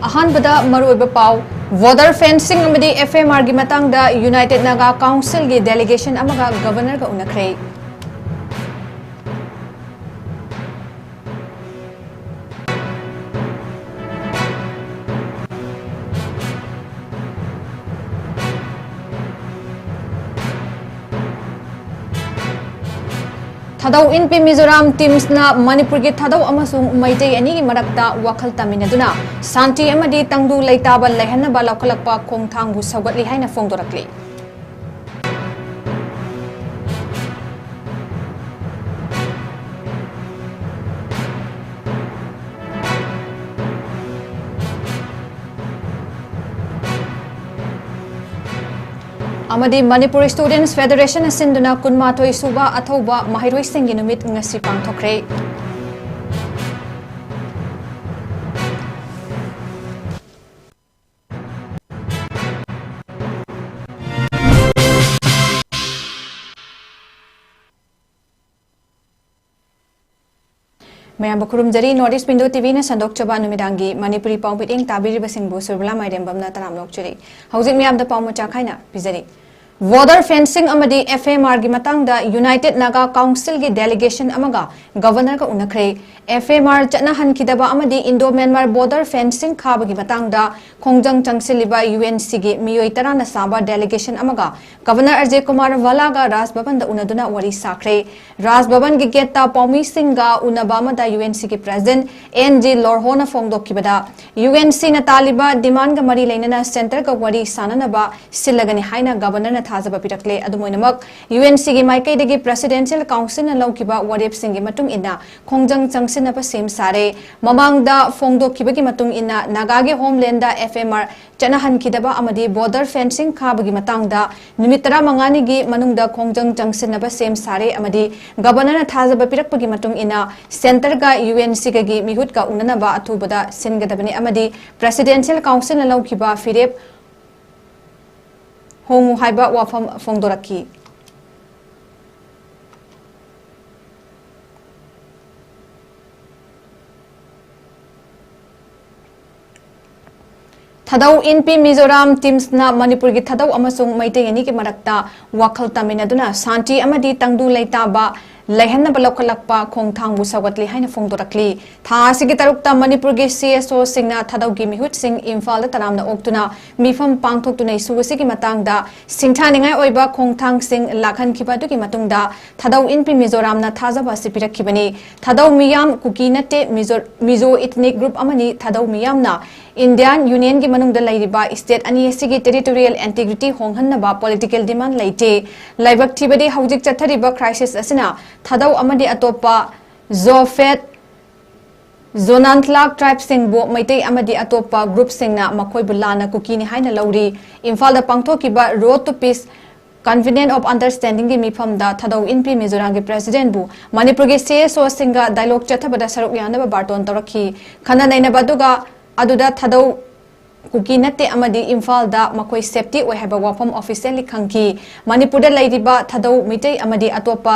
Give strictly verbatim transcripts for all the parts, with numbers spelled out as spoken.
ꯑꯍꯥꯟꯕꯗ ꯃꯔꯨꯑꯣꯏꯕ ꯄꯥꯎ, ꯕꯣꯔꯗꯔ ꯐꯦꯟꯁꯤꯡ ꯑꯃꯗꯤ F M R ꯒꯤ ꯃꯇꯥꯡꯗ United Naga Council ꯒꯤ delegation ꯑꯃꯒ Governor ꯒ ꯎꯅꯈ꯭ꯔꯦ꯫ ꯊꯥꯗꯧ ꯏꯟꯄꯤ ꯃꯤꯖꯣꯔꯥꯝ teams ꯅ ꯃꯅꯤꯄꯨꯔꯒꯤ ꯊꯥꯗꯧ ꯑꯃꯁꯨꯡ ꯃꯩꯇꯩ ꯑꯅꯤꯒꯤ ꯃꯔꯛꯇ ꯋꯥꯈꯜ ꯇꯥꯃꯤꯟꯅꯗꯨꯅ ꯁꯥꯟꯇꯤ ꯑꯃꯗꯤ ꯇꯪꯗꯨ ꯂꯩꯇꯥꯕ ꯂꯩꯍꯟꯅꯕ ꯂꯧꯈꯠꯂꯛꯄ ꯈꯣꯡꯊꯥꯡꯕꯨ ꯁꯧꯒꯠꯂꯤ ꯍꯥꯏꯅ ꯐꯣꯡꯗꯣꯔꯛꯂꯤ꯫ ꯑꯃꯗꯤ Manipur Students Federation ꯅ ꯁꯤꯟꯗꯨꯅ ꯀꯨꯟꯃꯥꯊꯣꯏ ꯁꯨꯕ ꯑꯊꯧꯕ ꯃꯍꯩꯔꯣꯏꯁꯤꯡꯒꯤ ꯅꯨꯃꯤꯠ ꯉꯁꯤ ꯄꯥꯡꯊꯣꯛꯈ꯭ꯔꯦ꯫ ꯃꯌꯥꯝꯕꯨ ꯈꯨꯔꯨꯝꯖꯔꯤ꯫ North East Window T V ꯅ ꯁꯟꯗꯣꯛꯆꯕ ꯅꯨꯃꯤꯗꯥꯡꯒꯤ ꯃꯅꯤꯄꯨꯔꯤ ꯄꯥꯎ ꯃꯤꯠꯌꯦꯡ ꯇꯥꯕꯤꯔꯤꯕꯁꯤꯡꯕꯨ ꯁꯨꯔꯕꯂꯥ ꯃꯥꯏꯔꯦꯝꯕꯝꯅ ꯇꯔꯥꯝꯅ ꯑꯣꯛꯆꯔꯤ꯫ ꯍꯧꯖꯤꯛ ꯃꯤꯌꯥꯝꯗ ꯄꯥꯎ ꯃꯆꯥ ꯈꯥꯏꯅ ꯄꯤꯖꯔꯤ꯫ ꯕꯣꯔꯗꯔ ꯐꯦꯟꯁꯤꯡ ꯑꯃꯗꯤ F M R ꯒꯤ ꯃꯇꯥꯡꯗ United Naga Council ꯒꯤ delegation ꯑꯃꯒ Governor ꯒ ꯎꯅꯈ꯭ꯔꯦ꯫ F M R ꯆꯠꯅꯍꯟꯈꯤꯗꯕ ꯑꯃꯗꯤ Indo Myanmar border fencing ꯈꯥꯕꯒꯤ ꯃꯇꯥꯡꯗ ꯈꯣꯡꯖꯪ ꯆꯪꯁꯤꯜꯂꯤꯕ U N C ꯒꯤ ꯃꯤꯑꯣꯏ ꯇꯔꯥꯅ ꯁꯥꯕ delegation ꯑꯃꯒ Governor ꯑꯖꯌ ꯀꯨꯃꯥꯔ ꯚꯜꯂꯥꯒ ꯔꯥꯖ ꯚꯕꯟꯗ ꯎꯅꯗꯨꯅ ꯋꯥꯔꯤ ꯁꯥꯈ꯭ꯔꯦ꯫ ꯔꯥꯖ ꯚꯕꯟꯒꯤ ꯒꯦꯠꯇ ꯄꯥꯎꯃꯤꯁꯤꯡꯒ ꯎꯅꯕ ꯑꯃꯗ U N C ꯒꯤ President N G ꯂꯣꯔꯍꯣꯅ ꯐꯣꯡꯗꯣꯛꯈꯤꯕꯗ, U N C ꯅ ꯇꯥꯜꯂꯤꯕ demand ꯒ ꯃꯔꯤ ꯂꯩꯅꯅ Centre ꯒ ꯋꯥꯔꯤ ꯁꯥꯅꯅꯕ ꯁꯤꯜꯂꯒꯅꯤ ꯍꯥꯏꯅ Governor ꯅ ꯊꯥꯖꯕ ꯄꯤꯔꯛꯂꯦ꯫ ꯑꯗꯨꯝ ꯑꯣꯏꯅꯃꯛ, U N C ꯒꯤ ꯃꯥꯏꯀꯩꯗꯒꯤ Presidential Council ꯅ ꯂꯧꯈꯤꯕ ꯋꯥꯔꯦꯞꯁꯤꯡꯒꯤ ꯃꯇꯨꯡ ꯏꯟꯅ ꯈꯣꯡꯖꯪ ꯆꯪꯁꯤꯟꯅꯕ ꯁꯦꯝ ꯁꯥꯔꯦ꯫ ꯃꯃꯥꯡꯗ ꯐꯣꯡꯗꯣꯛꯈꯤꯕꯒꯤ ꯃꯇꯨꯡ ꯏꯟꯅ, ꯅꯥꯒꯥꯒꯤ homeland ꯗ F M R ꯆꯠꯅꯍꯟꯈꯤꯗꯕ ꯑꯃꯗꯤ border fencing ꯈꯥꯕꯒꯤ ꯃꯇꯥꯡꯗ ꯅꯨꯃꯤꯠ ꯇꯔꯥꯃꯉꯥꯅꯤꯒꯤ ꯃꯅꯨꯡꯗ ꯈꯣꯡꯖꯪ ꯆꯪꯁꯤꯟꯅꯕ ꯁꯦꯝ ꯁꯥꯔꯦ ꯑꯃꯗꯤ Governor ꯅ ꯊꯥꯖꯕ ꯄꯤꯔꯛꯄꯒꯤ ꯃꯇꯨꯡ ꯏꯟꯅ Centre ꯒ U N C ꯒꯒꯤ ꯃꯤꯍꯨꯠꯀ ꯎꯅꯅꯕ ꯑꯊꯨꯕꯗ ꯁꯤꯟꯒꯗꯕꯅꯤ ꯑꯃꯗꯤ Presidential Council ꯅ ꯂꯧꯈꯤꯕ ꯐꯤꯔꯦꯞ ꯍꯣꯡꯉꯨ ꯍꯥꯏꯕ ꯋꯥꯐꯝ ꯐꯣꯡꯗꯣꯔꯛꯈꯤ꯫ ꯊꯥꯗꯧ ꯏꯟꯄꯤ ꯃꯤꯖꯣꯔꯥꯝ ꯇꯤꯝꯁꯅ ꯃꯅꯤꯄꯨꯔꯒꯤ ꯊꯥꯗꯧ ꯑꯃꯁꯨꯡ ꯃꯩꯇꯩ ꯑꯅꯤꯒꯤ ꯃꯔꯛꯇ ꯋꯥꯈꯜ ꯇꯥꯃꯤꯟꯅꯗꯨꯅ ꯁꯥꯟꯇꯤ ꯑꯃꯗꯤ ꯇꯪꯗꯨ ꯂꯩꯇꯥꯕ ꯂꯩꯍꯟꯅꯕ ꯂꯧꯈꯠꯂꯛꯄ ꯈꯣꯡꯊꯥꯡꯕꯨ ꯁꯧꯒꯠꯂꯤ ꯍꯥꯏꯅ ꯐꯣꯡꯗꯣꯔꯛꯂꯤ꯫ ꯊꯥ ꯑꯁꯤꯒꯤ ꯇꯔꯨꯛꯇ ꯃꯅꯤꯄꯨꯔꯒꯤ ꯁꯤ ꯑꯦꯁ ꯑꯣꯁꯤꯡꯅ ꯊꯥꯗꯧꯒꯤ ꯃꯤꯍꯨꯠꯁꯤꯡ ꯏꯝꯐꯥꯜꯗ ꯇꯔꯥꯝꯅ ꯑꯣꯛꯇꯨꯅ ꯃꯤꯐꯝ ꯄꯥꯡꯊꯣꯛꯇꯨꯅ ꯏꯁꯨ ꯑꯁꯤꯒꯤ ꯃꯇꯥꯡꯗ ꯁꯤꯡꯊꯥꯅꯤꯡꯉꯥꯏ ꯑꯣꯏꯕ ꯈꯣꯡꯊꯥꯡꯁꯤꯡ ꯂꯥꯛꯍꯟꯈꯤꯕ ꯑꯗꯨꯒꯤ ꯃꯇꯨꯡꯗ ꯊꯥꯗꯧ ꯏꯟꯄꯤ ꯃꯤꯖꯣꯔꯥꯝꯅ ꯊꯥꯖꯕ ꯑꯁꯤ ꯄꯤꯔꯛꯈꯤꯕꯅꯤ꯫ ꯊꯥꯗꯧ ꯃꯤꯌꯥꯝ ꯀꯨꯀꯤ ꯅꯠꯇꯦ, ꯃꯤꯖꯣ, ꯃꯤꯖꯣ ꯏꯊꯅꯤꯛ ꯒ꯭ꯔꯨꯞ ꯑꯃꯅꯤ꯫ ꯊꯥꯗꯧ ꯃꯤꯌꯥꯝꯅ ꯏꯟꯗꯤꯌꯥꯟ ꯌꯨꯅꯤꯌꯟꯒꯤ ꯃꯅꯨꯡꯗ ꯂꯩꯔꯤꯕ ꯁ꯭ꯇꯦꯠ ꯑꯅꯤ ꯑꯁꯤꯒꯤ ꯇꯦꯔꯤꯇꯣꯔꯤꯌꯦꯜ ꯏꯟꯇꯤꯒ꯭ꯔꯤꯇꯤ ꯍꯣꯡꯍꯟꯅꯕ ꯄꯣꯂꯤꯇꯤꯀꯦꯜ ꯗꯤꯃꯥꯟ ꯂꯩꯇꯦ꯫ ꯂꯥꯏꯕꯛ ꯊꯤꯕꯗꯤ ꯍꯧꯖꯤꯛ ꯆꯠꯊꯔꯤꯕ ꯀ꯭ꯔꯥꯏꯁꯤꯁ ꯑꯁꯤꯅ ꯊꯥꯗꯧ ꯑꯃꯗꯤ ꯑꯇꯣꯞꯄ ꯖꯣꯐꯦꯠ, ꯖꯣꯅꯥꯟꯊꯂꯥꯛ ꯇ꯭ꯔꯥꯏꯕꯁꯤꯡꯕꯨ ꯃꯩꯇꯩ ꯑꯃꯗꯤ ꯑꯇꯣꯞꯄ ꯒ꯭ꯔꯨꯞꯁꯤꯡꯅ ꯃꯈꯣꯏꯕꯨ ꯂꯥꯟꯅ ꯀꯨꯀꯤꯅꯤ ꯍꯥꯏꯅ ꯂꯧꯔꯤ꯫ ꯏꯝꯐꯥꯜꯗ ꯄꯥꯡꯊꯣꯛꯈꯤꯕ road two piece convenient of ꯑꯟꯗꯔꯁ꯭ꯇꯦꯟꯗꯤꯡꯒꯤ ꯃꯤꯐꯝꯗ ꯊꯥꯗꯧ ꯏꯟꯄꯤ ꯃꯤꯖꯣꯔꯥꯝꯒꯤ ꯄ꯭ꯔꯦꯁꯤꯗꯦꯟꯕꯨ ꯃꯅꯤꯄꯨꯔꯒꯤ ꯁꯤ ꯑꯦꯁ ꯑꯣꯁꯤꯡꯒ ꯗꯥꯏꯂꯣꯒ ꯆꯠꯊꯕꯗ ꯁꯔꯨꯛ ꯌꯥꯅꯕ ꯕꯥꯔꯇꯣꯟ ꯇꯧꯔꯛꯈꯤ꯫ ꯈꯟꯅ ꯅꯩꯅꯕ ꯑꯗꯨꯒ ꯑꯗꯨꯗ ꯊꯥꯗꯧ ꯀꯨꯀꯤ ꯅꯠꯇꯦ ꯑꯃꯗꯤ ꯏꯝꯐꯥꯜꯗ ꯃꯈꯣꯏ ꯁꯦꯐꯇꯤ ꯑꯣꯏ ꯍꯥꯏꯕ ꯋꯥꯐꯝ ꯑꯣꯐꯤꯁꯤꯌꯦꯜꯂꯤ ꯈꯪꯈꯤ꯫ ꯃꯅꯤꯄꯨꯔꯗ ꯂꯩꯔꯤꯕ ꯊꯥꯗꯧ ꯃꯩꯇꯩ ꯑꯃꯗꯤ ꯑꯇꯣꯞꯄ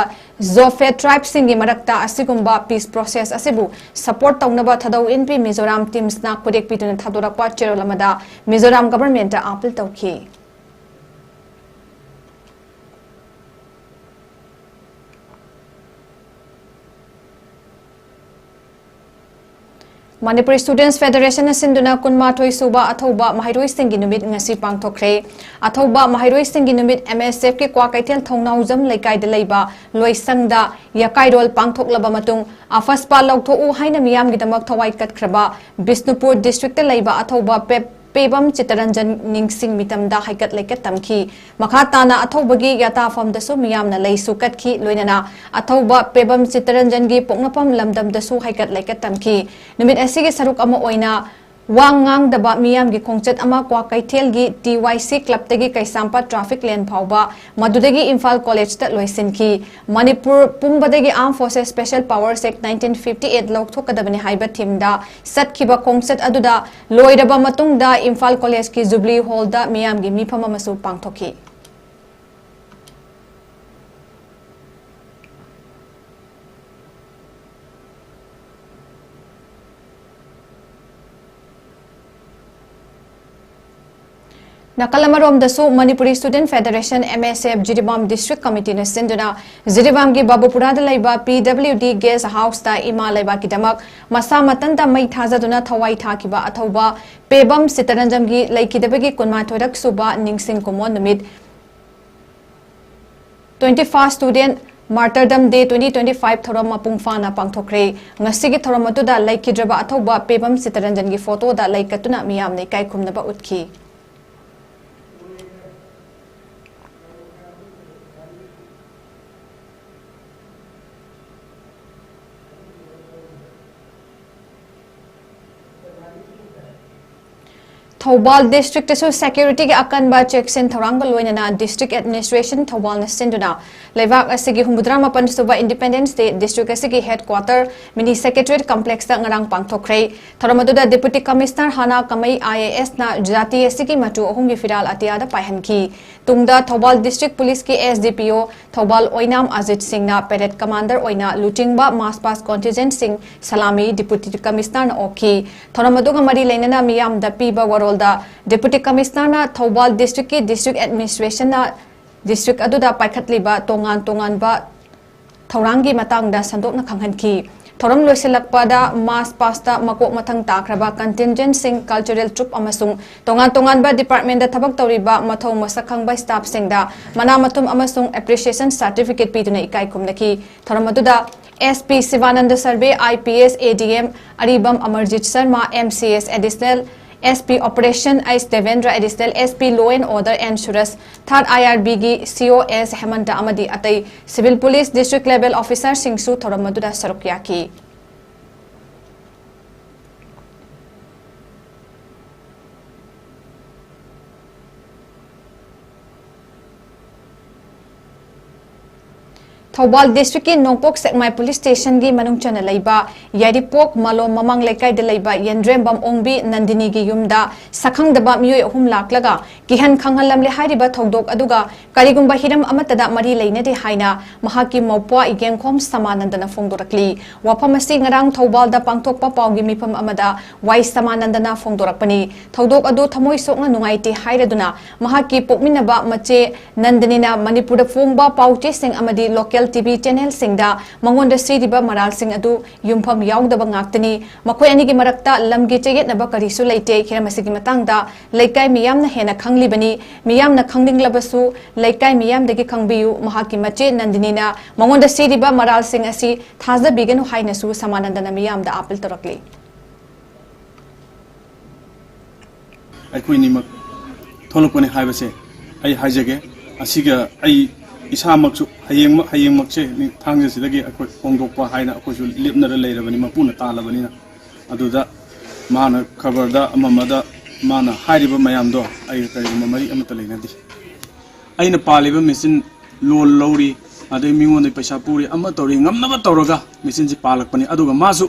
ꯖꯣꯐꯦꯠ ꯇ꯭ꯔꯥꯏꯕꯁꯤꯡꯒꯤ ꯃꯔꯛꯇ ꯑꯁꯤꯒꯨꯝꯕ ꯄꯤꯁ ꯄ꯭ꯔꯣꯁꯦꯁ ꯑꯁꯤꯕꯨ ꯁꯄꯣꯔꯠ ꯇꯧꯅꯕ ꯊꯥꯗꯧ ꯏꯟꯄꯤ ꯃꯤꯖꯣꯔꯥꯝ ꯇꯤꯝꯁꯅ ꯈꯨꯗꯦꯛ ꯄꯤꯗꯨꯅ ꯊꯥꯗꯣꯔꯛꯄ ꯆꯦꯔꯣꯜ ꯑꯃꯗ ꯃꯤꯖꯣꯔꯥꯝ ꯒꯚꯔꯟꯃꯦꯟꯠꯇ ꯑꯥꯄꯤꯜ ꯇꯧꯈꯤ꯫ ꯃꯅꯤꯄꯨꯔ ꯁ꯭ꯇꯨꯗꯦꯟꯠꯁ ꯐꯦꯗꯔꯦꯁꯟꯅ ꯁꯤꯟꯗꯨꯅ ꯀꯨꯟꯃꯥꯊꯣꯏ ꯁꯨꯕ ꯑꯊꯧꯕ ꯃꯍꯩꯔꯣꯏꯁꯤꯡꯒꯤ ꯅꯨꯃꯤꯠ ꯉꯁꯤ ꯄꯥꯡꯊꯣꯛꯈ꯭ꯔꯦ꯫ ꯑꯊꯧꯕ ꯃꯍꯩꯔꯣꯏꯁꯤꯡꯒꯤ ꯅꯨꯃꯤꯠ ꯑꯦꯝ ꯑꯦꯁ ꯑꯦꯐꯀꯤ ꯀ꯭ꯋꯥꯀꯩꯊꯦꯜ ꯊꯧꯅꯥꯎꯖꯝ ꯂꯩꯀꯥꯏꯗ ꯂꯩꯕ ꯂꯣꯏꯁꯪꯗ ꯌꯥꯀꯥꯏꯔꯣꯜ ꯄꯥꯡꯊꯣꯛꯂꯕ ꯃꯇꯨꯡ, ꯑꯐꯁꯄꯥ ꯂꯧꯊꯣꯛꯎ ꯍꯥꯏꯅ ꯃꯤꯌꯥꯝꯒꯤꯗꯃꯛ ꯊꯋꯥꯏ ꯀꯠꯈ꯭ꯔꯕ ꯕꯤꯁꯅꯨꯄꯨꯔ ꯗꯤꯁꯇ꯭ꯔꯤꯛꯇ ꯂꯩꯕ ꯑꯊꯧꯕ ꯄꯦ-, ꯄꯦꯕꯝ ꯆꯤꯇꯔꯟꯖꯟ ꯅꯤꯡꯁꯤꯡ ꯃꯤꯇꯝꯗ ꯍꯩꯀꯠ ꯂꯩꯀꯠ ꯇꯝꯈꯤ꯫ ꯃꯈꯥ ꯇꯥꯅ ꯑꯊꯧꯕꯒꯤ ꯌꯥꯇꯥꯐꯝꯗꯁꯨ ꯃꯤꯌꯥꯝꯅ ꯂꯩꯁꯨ ꯀꯠꯈꯤ, ꯂꯣꯏꯅꯅ ꯑꯊꯧꯕ ꯄꯦꯕꯝ ꯆꯤꯇꯔꯟꯖꯟꯒꯤ ꯄꯣꯛꯅꯐꯝ ꯂꯝꯗꯝꯗꯁꯨ ꯍꯩꯀꯠ ꯂꯩꯀꯠ ꯇꯝꯈꯤ꯫ ꯅꯨꯃꯤꯠ ꯑꯁꯤꯒꯤ ꯁꯔꯨꯛ ꯑꯃ ꯑꯣꯏꯅ ꯋꯥ ꯉꯥꯡꯗꯕ ꯃꯤꯌꯥꯝꯒꯤ ꯈꯣꯡꯆꯠ ꯑꯃ ꯀ꯭ꯋꯥꯀꯩꯊꯦꯜꯒꯤ ꯇꯤ ꯋꯥꯏ ꯁꯤ ꯀ꯭ꯂꯕꯇꯒꯤ ꯀꯩꯁꯥꯝꯄꯥꯠ ꯇ꯭ꯔꯥꯐꯤꯛ ꯂꯦꯟ ꯐꯥꯎꯕ, ꯃꯗꯨꯗꯒꯤ ꯏꯝꯐꯥꯜ ꯀꯣꯂꯦꯖꯇ ꯂꯣꯏꯁꯤꯟꯈꯤ꯫ Manipur ꯄꯨꯝꯕꯗꯒꯤ Armed Forces Special Powers Act nineteen fifty eight ꯂꯧꯊꯣꯛꯀꯗꯕꯅꯤ ꯍꯥꯏꯕ ꯊꯤꯝꯗ ꯆꯠꯈꯤꯕ ꯈꯣꯡꯆꯠ ꯑꯗꯨꯗ ꯂꯣꯏꯔꯕ ꯃꯇꯨꯡꯗ ꯏꯝꯐꯥꯜ ꯀꯣꯂꯦꯖꯀꯤ ꯖꯨꯕꯤꯂꯤ ꯍꯣꯜꯗ ꯃꯤꯌꯥꯝꯒꯤ ꯃꯤꯐꯝ ꯑꯃꯁꯨ ꯄꯥꯡꯊꯣꯛꯈꯤ꯫ ꯅꯥꯀꯜ ꯑꯃꯔꯣꯝꯗꯁꯨ, ꯃꯅꯤꯄꯨꯔꯤ ꯁ꯭ꯇꯨꯗꯦꯟꯠ ꯐꯦꯗꯔꯦꯁꯟ, ꯑꯦꯝ ꯑꯦꯁ ꯑꯦꯐ, ꯖꯤꯔꯤꯕꯥꯝ ꯗꯤꯁꯇ꯭ꯔꯤꯛ ꯀꯃꯤꯇꯤꯅ ꯁꯤꯟꯗꯨꯅ ꯖꯤꯔꯤꯕꯥꯝꯒꯤ ꯕꯥꯕꯨꯄꯨꯔꯥꯗ ꯂꯩꯕ ꯄꯤ ꯗꯕ꯭ꯂꯤꯎ ꯗꯤ ꯒꯦꯁꯠ ꯍꯥꯎꯁꯇ ꯏꯃꯥ ꯂꯩꯕꯥꯛꯀꯤꯗꯃꯛ ꯃꯁꯥ ꯃꯊꯟꯇ ꯃꯩ ꯊꯥꯖꯗꯨꯅ ꯊꯋꯥꯏ ꯊꯥꯈꯤꯕ ꯑꯊꯧꯕ ꯄꯦꯕꯝ ꯁꯤꯇꯔꯟꯖꯟꯒꯤ ꯂꯩꯈꯤꯗꯕꯒꯤ ꯀꯨꯟꯃꯥꯊꯣꯏꯔꯛ ꯁꯨꯕ ꯅꯤꯡꯁꯤꯡ ꯀꯨꯝꯑꯣꯟ ꯅꯨꯃꯤꯠ, twenty first Student Martyrdom Day twenty twenty five ꯊꯧꯔꯝ ꯃꯄꯨꯡ ꯐꯥꯅ ꯄꯥꯡꯊꯣꯛꯈ꯭ꯔꯦ꯫ ꯉꯁꯤꯒꯤ ꯊꯧꯔꯝ ꯑꯗꯨꯗ ꯂꯩꯈꯤꯗ꯭ꯔꯕ ꯑꯊꯧꯕ ꯄꯦꯕꯝ ꯁꯤꯇꯔꯟꯖꯟꯒꯤ ꯐꯣꯇꯣꯗ ꯂꯩ ꯀꯠꯇꯨꯅ ꯃꯤꯌꯥꯝꯅ ꯏꯀꯥꯏ ꯈꯨꯝꯅꯕ ꯎꯠꯈꯤ꯫ ꯊꯧꯕꯥꯜ ꯗꯤꯁꯇ꯭ꯔꯤꯛꯇꯁꯨ ꯁꯦꯀ꯭ꯌꯨꯔꯤꯇꯤꯒꯤ ꯑꯀꯟꯕ ꯆꯦꯛꯁꯤꯟ ꯊꯧꯔꯥꯡꯒ ꯂꯣꯏꯅꯅ ꯗꯤꯁꯇ꯭ꯔꯤꯛ ꯑꯦꯗꯃꯤꯅꯤꯁꯇ꯭ꯔꯦꯁꯟ ꯊꯧꯕꯥꯜꯅ ꯁꯤꯟꯗꯨꯅ ꯂꯩꯕꯥꯛ ꯑꯁꯤꯒꯤ ꯍꯨꯝꯐꯨꯇꯔꯥ ꯃꯥꯄꯟ ꯁꯨꯕ ꯏꯟꯗꯤꯄꯦꯟꯗꯦꯟꯁ ꯗꯦ ꯗꯤꯁꯇ꯭ꯔꯤꯛ ꯑꯁꯤꯒꯤ ꯍꯦꯗꯀ꯭ꯋꯥꯇꯔ ꯃꯤꯅꯤ ꯁꯦꯀ꯭ꯔꯦꯇꯔꯤꯌꯦꯠ ꯀꯝꯄ꯭ꯂꯦꯛꯁꯇ ꯉꯔꯥꯡ ꯄꯥꯡꯊꯣꯛꯈ꯭ꯔꯦ꯫ ꯊꯧꯔꯝ ꯑꯗꯨꯗ ꯗꯦꯄꯨꯇꯤ ꯀꯃꯤꯁꯅꯔ ꯍꯥꯅꯥ ꯀꯃꯩ ꯑꯥꯏ ꯑꯦ ꯑꯦꯁꯅ ꯖꯥꯇꯤ ꯑꯁꯤꯒꯤ ꯃꯆꯨ ꯑꯍꯨꯝꯒꯤ ꯐꯤꯔꯥꯜ ꯑꯇꯤꯌꯥꯗ ꯄꯥꯏꯍꯟꯈꯤ꯫ ꯇꯨꯡꯗ ꯊꯧꯕꯥꯜ ꯗꯤꯁꯇ꯭ꯔꯤꯛ ꯄꯨꯂꯤꯁꯀꯤ ꯑꯦꯁ ꯗꯤ ꯄꯤ ꯑꯣ ꯊꯧꯕꯥꯜ ꯑꯣꯏꯅꯥꯝ ꯑꯖꯤꯠ ꯁꯤꯡꯅ ꯄꯦꯔꯦꯗ ꯀꯃꯥꯟꯗꯔ ꯑꯣꯏꯅ ꯂꯨꯆꯤꯡꯕ ꯃꯥꯔꯆ ꯄꯥꯁ ꯀꯣꯟꯇꯤꯟꯖꯦꯟꯠꯁꯤꯡ ꯁꯂꯥꯃꯤ ꯗꯤꯄꯨꯇꯤ ꯀꯃꯤꯁꯅꯔꯅ ꯑꯣꯛꯈꯤ꯫ ꯊꯧꯔꯝ ꯑꯗꯨꯒ ꯃꯔꯤ ꯂꯩꯅꯅ ꯃꯤꯌꯥꯝꯗ ꯄꯤꯕ ꯋꯥꯔꯣꯜꯗ ꯗꯤꯄꯨꯇꯤ ꯀꯃꯤꯁꯅꯔꯅ ꯊꯧꯕꯥꯜ ꯗꯤꯁꯇ꯭ꯔꯤꯛꯀꯤ ꯗꯤꯁꯇ꯭ꯔꯤꯛ ꯑꯦꯗꯃꯤꯅꯤꯁꯇ꯭ꯔꯦꯁꯟꯅ ꯗꯤꯁꯇ꯭ꯔꯤꯛ ꯑꯗꯨꯗ ꯄꯥꯏꯈꯠꯂꯤꯕ ꯇꯣꯉꯥꯟ ꯇꯣꯉꯥꯟꯕ ꯊꯧꯔꯥꯡꯒꯤ ꯃꯇꯥꯡꯗ ꯁꯟꯗꯣꯛꯅ ꯈꯪꯍꯟꯈꯤ꯫ ꯊꯧꯔꯝ ꯂꯣꯏꯁꯤꯜꯂꯛꯄꯗ ꯃꯥꯔꯆ ꯄꯥꯁꯇ ꯃꯀꯣꯛ ꯃꯊꯪ ꯇꯥꯈ꯭ꯔꯕ ꯀꯟꯇꯤꯟꯖꯦꯟꯠꯁꯤꯡ, ꯀꯜꯆꯔꯦꯜ ꯇ꯭ꯔꯨꯞ ꯑꯃꯁꯨꯡ ꯇꯣꯉꯥꯟ ꯇꯣꯉꯥꯟꯕ ꯗꯤꯄꯥꯔꯠꯃꯦꯟꯗ ꯊꯕꯛ ꯇꯧꯔꯤꯕ ꯃꯊꯧ ꯃꯁꯛ ꯈꯪꯕ ꯁ꯭ꯇꯥꯐꯁꯤꯡꯗ ꯃꯅꯥ ꯃꯊꯨꯝ ꯑꯃꯁꯨꯡ ꯑꯦꯄ꯭ꯔꯤꯁꯤꯌꯦꯁꯟ ꯁꯥꯔꯇꯤꯐꯤꯀꯦꯠ ꯄꯤꯗꯨꯅ ꯏꯀꯥꯏ ꯈꯨꯝꯅꯈꯤ꯫ ꯊꯧꯔꯝ ꯑꯗꯨꯗ S P Shivananda Surve, I P S, A D M Aribam Amarjit Sharma, M C S additional S P operation H Devendra, additional S P law and order N Suraj, third I R ꯕꯤꯒꯤ ꯁꯤ ꯑꯣ ꯑꯦꯁ ꯍꯦꯃꯟꯇ ꯑꯃꯗꯤ ꯑꯇꯩ ꯁꯤꯚꯤꯜ ꯄꯨꯂꯤꯁ ꯗꯤꯁꯇ꯭ꯔꯤꯛ ꯂꯦꯚꯦꯜ ꯑꯣꯐꯤꯁꯥꯔꯁꯤꯡꯁꯨ ꯊꯧꯔꯝ ꯑꯗꯨꯗ ꯁꯔꯨꯛ ꯌꯥꯈꯤ꯫ ꯊꯧꯕꯥꯜ ꯗꯤꯁꯇ꯭ꯔꯤꯛꯀꯤ ꯅꯣꯡꯄꯣꯛ ꯁꯦꯛꯃꯥꯏ ꯄꯨꯂꯤꯁ ꯁ꯭ꯇꯦꯁꯟꯒꯤ ꯃꯅꯨꯡ ꯆꯟꯅ ꯂꯩꯕ ꯌꯥꯏꯔꯤꯄꯣꯛ ꯃꯥꯂꯣꯝ ꯃꯃꯥꯡ ꯂꯩꯀꯥꯏꯗ ꯂꯩꯕ ꯌꯦꯟꯗ꯭ꯔꯦꯝꯕꯝ ꯑꯣꯡꯕꯤ ꯅꯟꯗꯤꯅꯤꯒꯤ ꯌꯨꯝꯗ ꯁꯛꯈꯪꯗꯕ ꯃꯤꯑꯣꯏ ꯑꯍꯨꯝ ꯂꯥꯛꯂꯒ ꯀꯤꯍꯟ ꯈꯪꯍꯜꯂꯝꯂꯦ꯫ ꯍꯥꯏꯔꯤꯕ ꯊꯧꯗꯣꯛ ꯑꯗꯨꯒ ꯀꯔꯤꯒꯨꯝꯕ ꯍꯤꯔꯝ ꯑꯃꯠꯇꯗ ꯃꯔꯤ ꯂꯩꯅꯗꯦ ꯍꯥꯏꯅ ꯃꯍꯥꯛꯀꯤ ꯃꯧꯄ꯭ꯋꯥ ꯏꯒꯦꯡꯈꯣꯝ ꯁꯃꯥꯅꯟꯗꯅ ꯐꯣꯡꯗꯣꯔꯛꯂꯤ꯫ ꯋꯥꯐꯝ ꯑꯁꯤ ꯉꯔꯥꯡ ꯊꯧꯕꯥꯜꯗ ꯄꯥꯡꯊꯣꯛꯄ ꯄꯥꯎꯒꯤ ꯃꯤꯐꯝ ꯑꯃꯗ ꯋꯥꯏ ꯁꯃꯥꯅꯟꯗꯅ ꯐꯣꯡꯗꯣꯔꯛꯄꯅꯤ꯫ ꯊꯧꯗꯣꯛ ꯑꯗꯨ ꯊꯃꯣꯏ ꯁꯣꯛꯅ ꯅꯨꯡꯉꯥꯏꯇꯦ ꯍꯥꯏꯔꯗꯨꯅ ꯃꯍꯥꯛꯀꯤ ꯄꯣꯛꯃꯤꯟꯅꯕ ꯃꯆꯦ ꯅꯟꯗꯅꯤꯅ ꯃꯅꯤꯄꯨꯔꯗ ꯐꯣꯡꯕ ꯄꯥꯎ ꯆꯦꯁꯤꯡ ꯑꯃꯗꯤ ꯂꯣꯀꯦꯜ ꯇꯤ ꯚꯤ ꯆꯦꯅꯦꯜꯁꯤꯡꯗ ꯃꯉꯣꯟꯗ ꯁꯤꯔꯤꯕ ꯃꯔꯥꯜꯁꯤꯡ ꯑꯗꯨ ꯌꯨꯝꯐꯝ ꯌꯥꯎꯗꯕ ꯉꯥꯛꯇꯅꯤ꯫ ꯃꯈꯣꯏ ꯑꯅꯤꯒꯤ ꯃꯔꯛꯇ ꯂꯝꯒꯤ ꯆꯌꯦꯠꯅꯕ ꯀꯔꯤꯁꯨ ꯂꯩꯇꯦ꯫ ꯍꯤꯔꯝ ꯑꯁꯤꯒꯤ ꯃꯇꯥꯡꯗ ꯂꯩꯀꯥꯏ ꯃꯤꯌꯥꯝꯅ ꯍꯦꯟꯅ ꯈꯪꯂꯤꯕꯅꯤ꯫ ꯃꯤꯌꯥꯝꯅ ꯈꯪꯅꯤꯡꯂꯕꯁꯨ ꯂꯩꯀꯥꯏ ꯃꯤꯌꯥꯝꯗꯒꯤ ꯈꯪꯕꯤꯌꯨ꯫ ꯃꯍꯥꯛꯀꯤ ꯃꯆꯦ ꯅꯟꯗꯤꯅꯤꯅ ꯃꯉꯣꯟꯗ ꯁꯤꯔꯤꯕ ꯃꯔꯥꯜꯁꯤꯡ ꯑꯁꯤ ꯊꯥꯖꯕꯤꯒꯅꯨ ꯍꯥꯏꯅꯁꯨ ꯁꯃꯥꯅꯟꯗꯅ ꯃꯤꯌꯥꯝꯗ ꯑꯥꯄꯤꯜ ꯇꯧꯔꯛꯂꯤ꯫ ꯑꯩꯈꯣꯏꯅꯤꯃꯛ ꯊꯣꯛꯂꯛꯄꯅꯤ ꯍꯥꯏꯕꯁꯦ ꯑꯩ ꯍꯥꯏꯖꯒꯦ꯫ ꯑꯁꯤꯒ ꯑꯩ ꯏꯁꯥꯃꯛꯁꯨ ꯍꯌꯦꯡ, ꯍꯌꯦꯡꯃꯛꯁꯦ ꯊꯥꯡꯖꯁꯤꯗꯒꯤ ꯑꯩꯈꯣꯏ ꯐꯣꯡꯗꯣꯛꯄ ꯍꯥꯏꯅ ꯑꯩꯈꯣꯏꯁꯨ ꯂꯦꯞꯅꯔ ꯂꯩꯔꯕꯅꯤ, ꯃꯄꯨꯅ ꯇꯥꯜꯂꯕꯅꯤꯅ꯫ ꯑꯗꯨꯗ ꯃꯥꯅ ꯈꯕꯔꯗ ꯑꯃꯃꯗ ꯃꯥꯅ ꯍꯥꯏꯔꯤꯕ ꯃꯌꯥꯝꯗꯣ ꯑꯩꯒ ꯀꯔꯤꯒꯨꯝꯕ ꯃꯔꯤ ꯑꯃꯠꯇ ꯂꯩꯅꯗꯦ꯫ ꯑꯩꯅ ꯄꯥꯜꯂꯤꯕ ꯃꯦꯆꯤꯟ ꯂꯣꯟ ꯂꯧꯔꯤ, ꯑꯗꯩ ꯃꯤꯉꯣꯟꯗ ꯄꯩꯁꯥ ꯄꯨꯔꯤ, ꯑꯃ ꯇꯧꯔꯤ, ꯉꯝꯅꯕ ꯇꯧꯔꯒ ꯃꯦꯆꯤꯟꯁꯤ ꯄꯥꯜꯂꯛꯄꯅꯤ꯫ ꯑꯗꯨꯒ ꯃꯥꯁꯨ,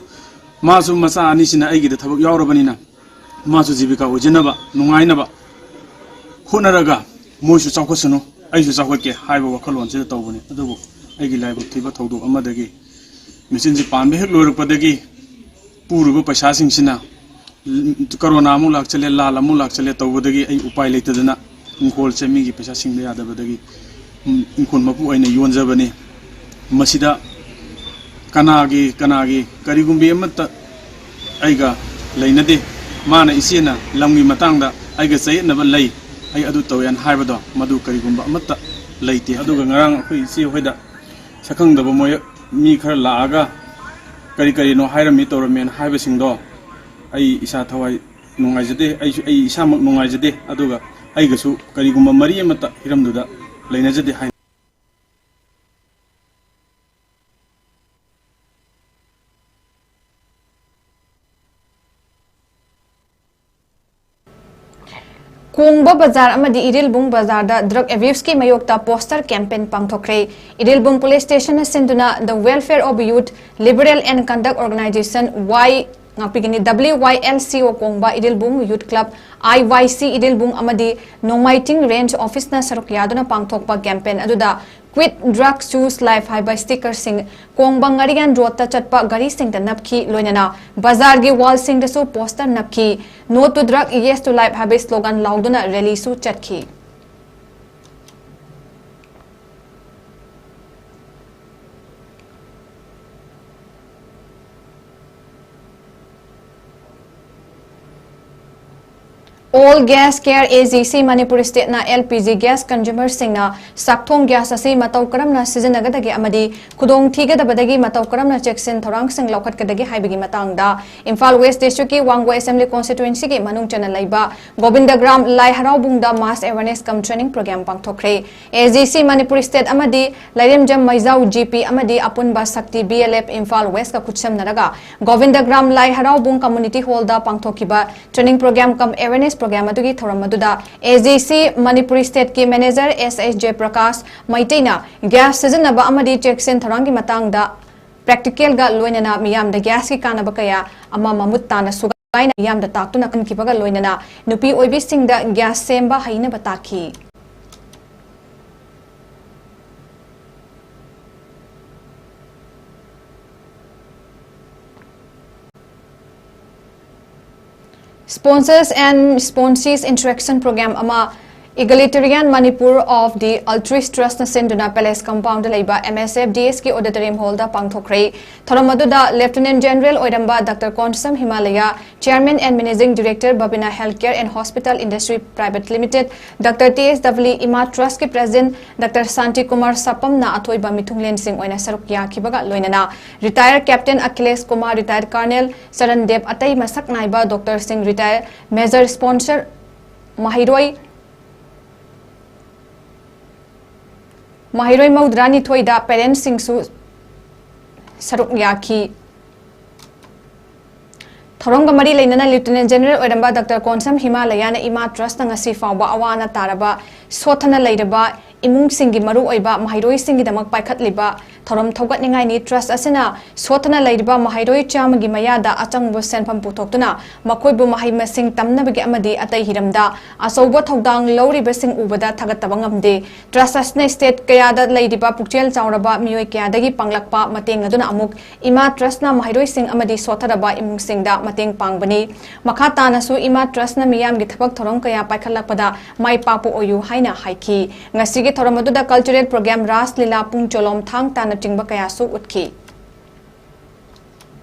ꯃꯥꯁꯨ ꯃꯆꯥ ꯑꯅꯤꯁꯤꯅ ꯑꯩꯒꯤꯗ ꯊꯕꯛ ꯌꯥꯎꯔꯕꯅꯤꯅ ꯃꯥꯁꯨ ꯖꯤꯕꯤꯀꯥ ꯑꯣꯏꯖꯅꯕ, ꯅꯨꯡꯉꯥꯏꯅꯕ ꯍꯣꯠꯅꯔꯒ ꯃꯣꯏꯁꯨ ꯆꯥꯎꯈꯠꯁꯅꯨ, ꯑꯩꯁꯨ ꯆꯥꯎꯈꯠꯀꯦ ꯍꯥꯏꯕ ꯋꯥꯈꯜꯂꯣꯟꯁꯤꯗ ꯇꯧꯕꯅꯤ꯫ ꯑꯗꯨꯕꯨ ꯑꯩꯒꯤ ꯂꯥꯏꯕꯛ ꯊꯤꯕ ꯊꯧꯗꯣꯛ ꯑꯃꯗꯒꯤ ꯃꯦꯆꯤꯟꯁꯤ ꯄꯥꯟꯕ ꯍꯦꯛ ꯂꯣꯏꯔꯛꯄꯗꯒꯤ ꯄꯨꯔꯤꯕ ꯄꯩꯁꯥꯁꯤꯡꯁꯤꯅ ꯀꯣꯔꯣꯅꯥ ꯑꯃꯨꯛ ꯂꯥꯛꯆꯜꯂꯦ, ꯂꯥꯟ ꯑꯃꯨꯛ ꯂꯥꯛꯆꯜꯂꯦ ꯇꯧꯕꯗꯒꯤ ꯑꯩ ꯎꯄꯥꯏ ꯂꯩꯇꯗꯅ ꯏꯪꯈꯣꯜꯁꯦ ꯃꯤꯒꯤ ꯄꯩꯁꯥ ꯁꯤꯡꯕ ꯌꯥꯗꯕꯗꯒꯤ, ꯎꯝ, ꯏꯪꯈꯣꯜ ꯃꯄꯨ ꯑꯩꯅ ꯌꯣꯟꯖꯕꯅꯤ꯫ ꯃꯁꯤꯗ ꯀꯅꯥꯒꯤ, ꯀꯅꯥꯒꯤ ꯀꯔꯤꯒꯨꯝꯕꯤ ꯑꯃꯠꯇ ꯑꯩꯒ ꯂꯩꯅꯗꯦ꯫ ꯃꯥꯅ ꯏꯆꯦꯅ ꯂꯝꯒꯤ ꯃꯇꯥꯡꯗ ꯑꯩꯒ ꯆꯌꯦꯠꯅꯕ ꯂꯩ, ꯑꯩ ꯑꯗꯨ ꯇꯧꯋꯦꯅ ꯍꯥꯏꯕꯗꯣ, ꯃꯗꯨ ꯀꯔꯤꯒꯨꯝꯕ ꯑꯃꯠꯇ ꯂꯩꯇꯦ꯫ ꯑꯗꯨꯒ ꯉꯔꯥꯡ ꯑꯩꯈꯣꯏ ꯏꯆꯦ ꯍꯣꯏꯗ ꯁꯛꯈꯪꯗꯕ ꯃꯣꯏ ꯃꯤ ꯈꯔ ꯂꯥꯛꯑꯒ ꯀꯔꯤ ꯀꯔꯤꯅꯣ ꯍꯥꯏꯔꯝꯃꯤ ꯇꯧꯔꯝꯃꯦꯅ ꯍꯥꯏꯕꯁꯤꯡꯗꯣ ꯑꯩ ꯏꯁꯥ ꯊꯋꯥꯏ ꯅꯨꯡꯉꯥꯏꯖꯗꯦ, ꯑꯩꯁꯨ, ꯑꯩ ꯏꯁꯥꯃꯛ ꯅꯨꯡꯉꯥꯏꯖꯗꯦ, ꯑꯗꯨꯒ ꯑꯩꯒꯁꯨ ꯀꯔꯤꯒꯨꯝꯕ ꯃꯔꯤ ꯑꯃꯠꯇ ꯍꯤꯔꯝꯗꯨꯗ ꯂꯩꯅꯖꯗꯦ ꯍꯥꯏ꯫ ꯀꯣꯡꯕ ꯕꯖꯥꯔ ꯑꯃꯗꯤ ꯏꯔꯤꯜꯕꯨꯡ ꯕꯖꯥꯔꯗ drug abuseꯀꯤ ꯃꯥꯌꯣꯛꯇ poster campaign ꯄꯥꯡꯊꯣꯛꯈ꯭ꯔꯦ꯫ ꯏꯔꯤꯜꯕꯨꯡ police stationꯅ ꯁꯤꯟꯗꯨꯅ The Welfare of Youth Liberal and Conduct Organization, Y, ꯉꯥꯛꯄꯤꯒꯅꯤ, W Y L C O ꯀꯣꯡꯕ Irilbung Youth Club, I Y C Irilbung ꯑꯃꯗꯤ ꯅꯣꯡꯃꯥꯏꯇꯤꯡ range officeꯅ ꯁꯔꯨꯛ ꯌꯥꯗꯨꯅ ꯄꯥꯡꯊꯣꯛꯄ campaign ꯑꯗꯨꯗ Quit Drug, Choose Life ꯍꯥꯏꯕ stickerꯁꯤꯡ ꯀꯣꯡꯕ ꯉꯥꯔꯤꯌꯥꯟ roadꯇ ꯆꯠꯄ ꯒꯥꯔꯤꯁꯤꯡꯗ ꯅꯞꯈꯤ, ꯂꯣꯏꯅꯅ ꯕꯖꯥꯔꯒꯤ wallꯁꯤꯡꯗꯁꯨ poster ꯅꯞꯈꯤ꯫ No to drug, yes to life ꯍꯥꯏꯕ slogan ꯂꯥꯎꯗꯨꯅ rallyꯁꯨ ꯆꯠꯈꯤ꯫ All Gas Care, A G C, Manipur Stateꯅ L P G gas consumerꯁꯤꯡꯅ ꯆꯥꯛꯊꯣꯡ gas ꯑꯁꯤ ꯃꯇꯧ ꯀꯔꯝꯅ ꯁꯤꯖꯤꯟꯅꯒꯗꯒꯦ ꯑꯃꯗꯤ ꯈꯨꯗꯣꯡꯊꯤꯒꯗꯕꯗꯒꯤ ꯃꯇꯧ ꯀꯔꯝꯅ ꯆꯦꯛꯁꯤꯟ ꯊꯧꯔꯥꯡꯁꯤꯡ ꯂꯧꯈꯠꯀꯗꯒꯦ ꯍꯥꯏꯕꯒꯤ ꯃꯇꯥꯡꯗ ꯏꯝꯐꯥꯜ West Districtꯀꯤ ꯋꯥꯡꯒꯣꯏ Assembly Constituencyꯒꯤ ꯃꯅꯨꯡ ꯆꯟꯅ ꯂꯩꯕ ꯒꯣꯕꯤꯟꯗꯒ꯭ꯔꯥꯝ ꯂꯥꯏ ꯍꯔꯥꯎꯕꯨꯡꯗ mass awareness cum training program ꯄꯥꯡꯊꯣꯛꯈ꯭ꯔꯦ꯫ A G C, Manipur State ꯑꯃꯗꯤ ꯂꯥꯏꯔꯦꯝꯖꯝ ꯃꯩꯖꯥꯎ G P ꯑꯃꯗꯤ ꯑꯄꯨꯟꯕ ꯁꯛꯇꯤ B L F ꯏꯝꯐꯥꯜ Westꯀ ꯈꯨꯠꯁꯝꯅꯔꯒ ꯒꯣꯕꯤꯟꯗꯒ꯭ꯔꯥꯝ ꯂꯥꯏ ꯍꯔꯥꯎꯕꯨꯡ community hallꯗ ꯄꯥꯡꯊꯣꯛꯈꯤꯕ training program cum awareness program ꯑꯗꯨꯒꯤ ꯊꯧꯔꯝ ꯑꯗꯨꯗ A G C Manipur Stateꯀꯤ manager S H Jayaprakash ꯃꯩꯇꯩꯅ gas ꯁꯤꯖꯤꯟꯅꯕ ꯑꯃꯗꯤ ꯆꯦꯛꯁꯤꯟ ꯊꯧꯔꯥꯡꯒꯤ ꯃꯇꯥꯡꯗ practicalꯒ ꯂꯣꯏꯅꯅ ꯃꯤꯌꯥꯝꯗ gasꯀꯤ ꯀꯥꯟꯅꯕ ꯀꯌꯥ ꯑꯃ ꯃꯃꯨꯠ ꯇꯥꯅ ꯁꯨꯒꯥꯏꯅ ꯃꯤꯌꯥꯝꯗ ꯇꯥꯛꯇꯨꯅ ꯈꯟꯈꯤꯕꯒ ꯂꯣꯏꯅꯅ ꯅꯨꯄꯤ ꯑꯣꯏꯕꯤꯁꯤꯡꯗ gas ꯁꯦꯝꯕ ꯍꯩꯅꯕ ꯇꯥꯛꯈꯤ꯫ Sponsors and Sponsees Interaction Program ꯑꯃ Egalitarian Manipur of the Altruist Trustꯅ ꯁꯤꯟꯗꯨꯅ Palace Compoundꯗ ꯂꯩꯕ M S F D Sꯀꯤ auditorium hallꯗ ꯄꯥꯡꯊꯣꯛꯈ꯭ꯔꯦ꯫ ꯊꯧꯔꯝ ꯑꯗꯨꯗ Lieutenant General ꯑꯣꯏꯔꯝꯕ Doctor Konsam Himalaya, Chairman and Managing Director Babina Healthcare and Hospital Industry Private Limited, Doctor T S W Ima Trustꯀꯤ President Doctor Santi Kumar ꯁꯥꯄꯝꯅ ꯑꯊꯣꯏꯕ ꯃꯤꯊꯨꯡꯂꯦꯟꯁꯤꯡ ꯑꯣꯏꯅ ꯁꯔꯨꯛ ꯌꯥꯈꯤꯕꯒ ꯂꯣꯏꯅꯅ retired Captain Akhilesh Kumar, retired Colonel Charan Dev, ꯑꯇꯩ ꯃꯁꯛ ꯅꯥꯏꯕ doctorꯁꯤꯡ, retired Major sponsor, ꯃꯍꯩꯔꯣꯏ ꯃꯍꯩꯔꯣꯏ ꯃꯧꯗ꯭ꯔꯥꯅꯤꯊꯣꯏꯗ parentꯁꯤꯡꯁꯨ ꯁꯔꯨꯛ ꯌꯥꯈꯤ꯫ ꯊꯧꯔꯝꯒ ꯃꯔꯤ ꯂꯩꯅꯅ Lieutenant General ꯑꯣꯏꯔꯝꯕ Doctor ꯀꯣꯟꯁꯝ ꯍꯤꯃꯥꯂꯌꯥꯅ ꯏꯃꯥ Trustꯅ ꯉꯁꯤ ꯐꯥꯎꯕ ꯑꯋꯥ ꯑꯅꯥ ꯇꯥꯔꯕ, ꯁꯣꯠꯊꯅ ꯂꯩꯔꯕ ꯏꯃꯨꯡꯁꯤꯡꯒꯤ ꯃꯔꯨꯑꯣꯏꯕ ꯃꯍꯩꯔꯣꯏꯁꯤꯡꯒꯤꯗꯃꯛ ꯄꯥꯏꯈꯠꯂꯤꯕ ꯊꯧꯔꯝ ꯊꯧꯒꯠꯅꯤꯡꯉꯥꯏꯅꯤ꯫ Trust ꯑꯁꯤꯅ ꯁꯣꯠꯊꯅ ꯂꯩꯔꯤꯕ ꯃꯍꯩꯔꯣꯏ ꯆꯥꯝꯃꯒꯤ ꯃꯌꯥꯗ ꯑꯆꯪꯕ ꯁꯦꯟꯐꯝ ꯄꯨꯊꯣꯛꯇꯨꯅ ꯃꯈꯣꯏꯕꯨ ꯃꯍꯩ ꯃꯁꯤꯡ ꯇꯝꯅꯕꯒꯤ ꯑꯃꯗꯤ ꯑꯇꯩ ꯍꯤꯔꯝꯗ ꯑꯆꯧꯕ ꯊꯧꯗꯥꯡ ꯂꯧꯔꯤꯕꯁꯤꯡ ꯎꯕꯗ ꯊꯥꯒꯠꯇꯕ ꯉꯝꯗꯦ꯫ Trust ꯑꯁꯤꯅ state ꯀꯌꯥꯗ ꯂꯩꯔꯤꯕ ꯄꯨꯛꯆꯦꯜ ꯆꯥꯎꯔꯕ ꯃꯤꯑꯣꯏ ꯀꯌꯥꯗꯒꯤ ꯄꯥꯡꯂꯛꯄ ꯃꯇꯦꯡ ꯑꯗꯨꯅ ꯑꯃꯨꯛ ꯏꯃꯥ Trustꯅ ꯃꯍꯩꯔꯣꯏꯁꯤꯡ ꯑꯃꯗꯤ ꯁꯣꯠꯊꯔꯕ ꯏꯃꯨꯡꯁꯤꯡꯗ ꯃꯇꯦꯡ ꯄꯥꯡꯕꯅꯤ꯫ ꯃꯈꯥ ꯇꯥꯅꯁꯨ ꯏꯃꯥ Trustꯅ ꯃꯤꯌꯥꯝꯒꯤ ꯊꯕꯛ ꯊꯧꯔꯝ ꯀꯌꯥ ꯄꯥꯏꯈꯠꯂꯛꯄꯗ ꯃꯥꯏ ꯄꯥꯛꯄ ꯑꯣꯏꯌꯨ ꯍꯥꯏꯅ ꯍꯥꯏꯈꯤ꯫ ꯉꯁꯤꯒꯤ ꯊꯧꯔꯝ ꯑꯗꯨꯗ cultural program, ꯔꯥꯁ ꯂꯤꯂꯥ, ꯄꯨꯡ ꯆꯣꯂꯣꯝ ꯊꯥꯡ ꯇꯥꯅꯆꯤꯡꯕ ꯀꯌꯥꯁꯨ ꯎꯠꯈꯤ꯫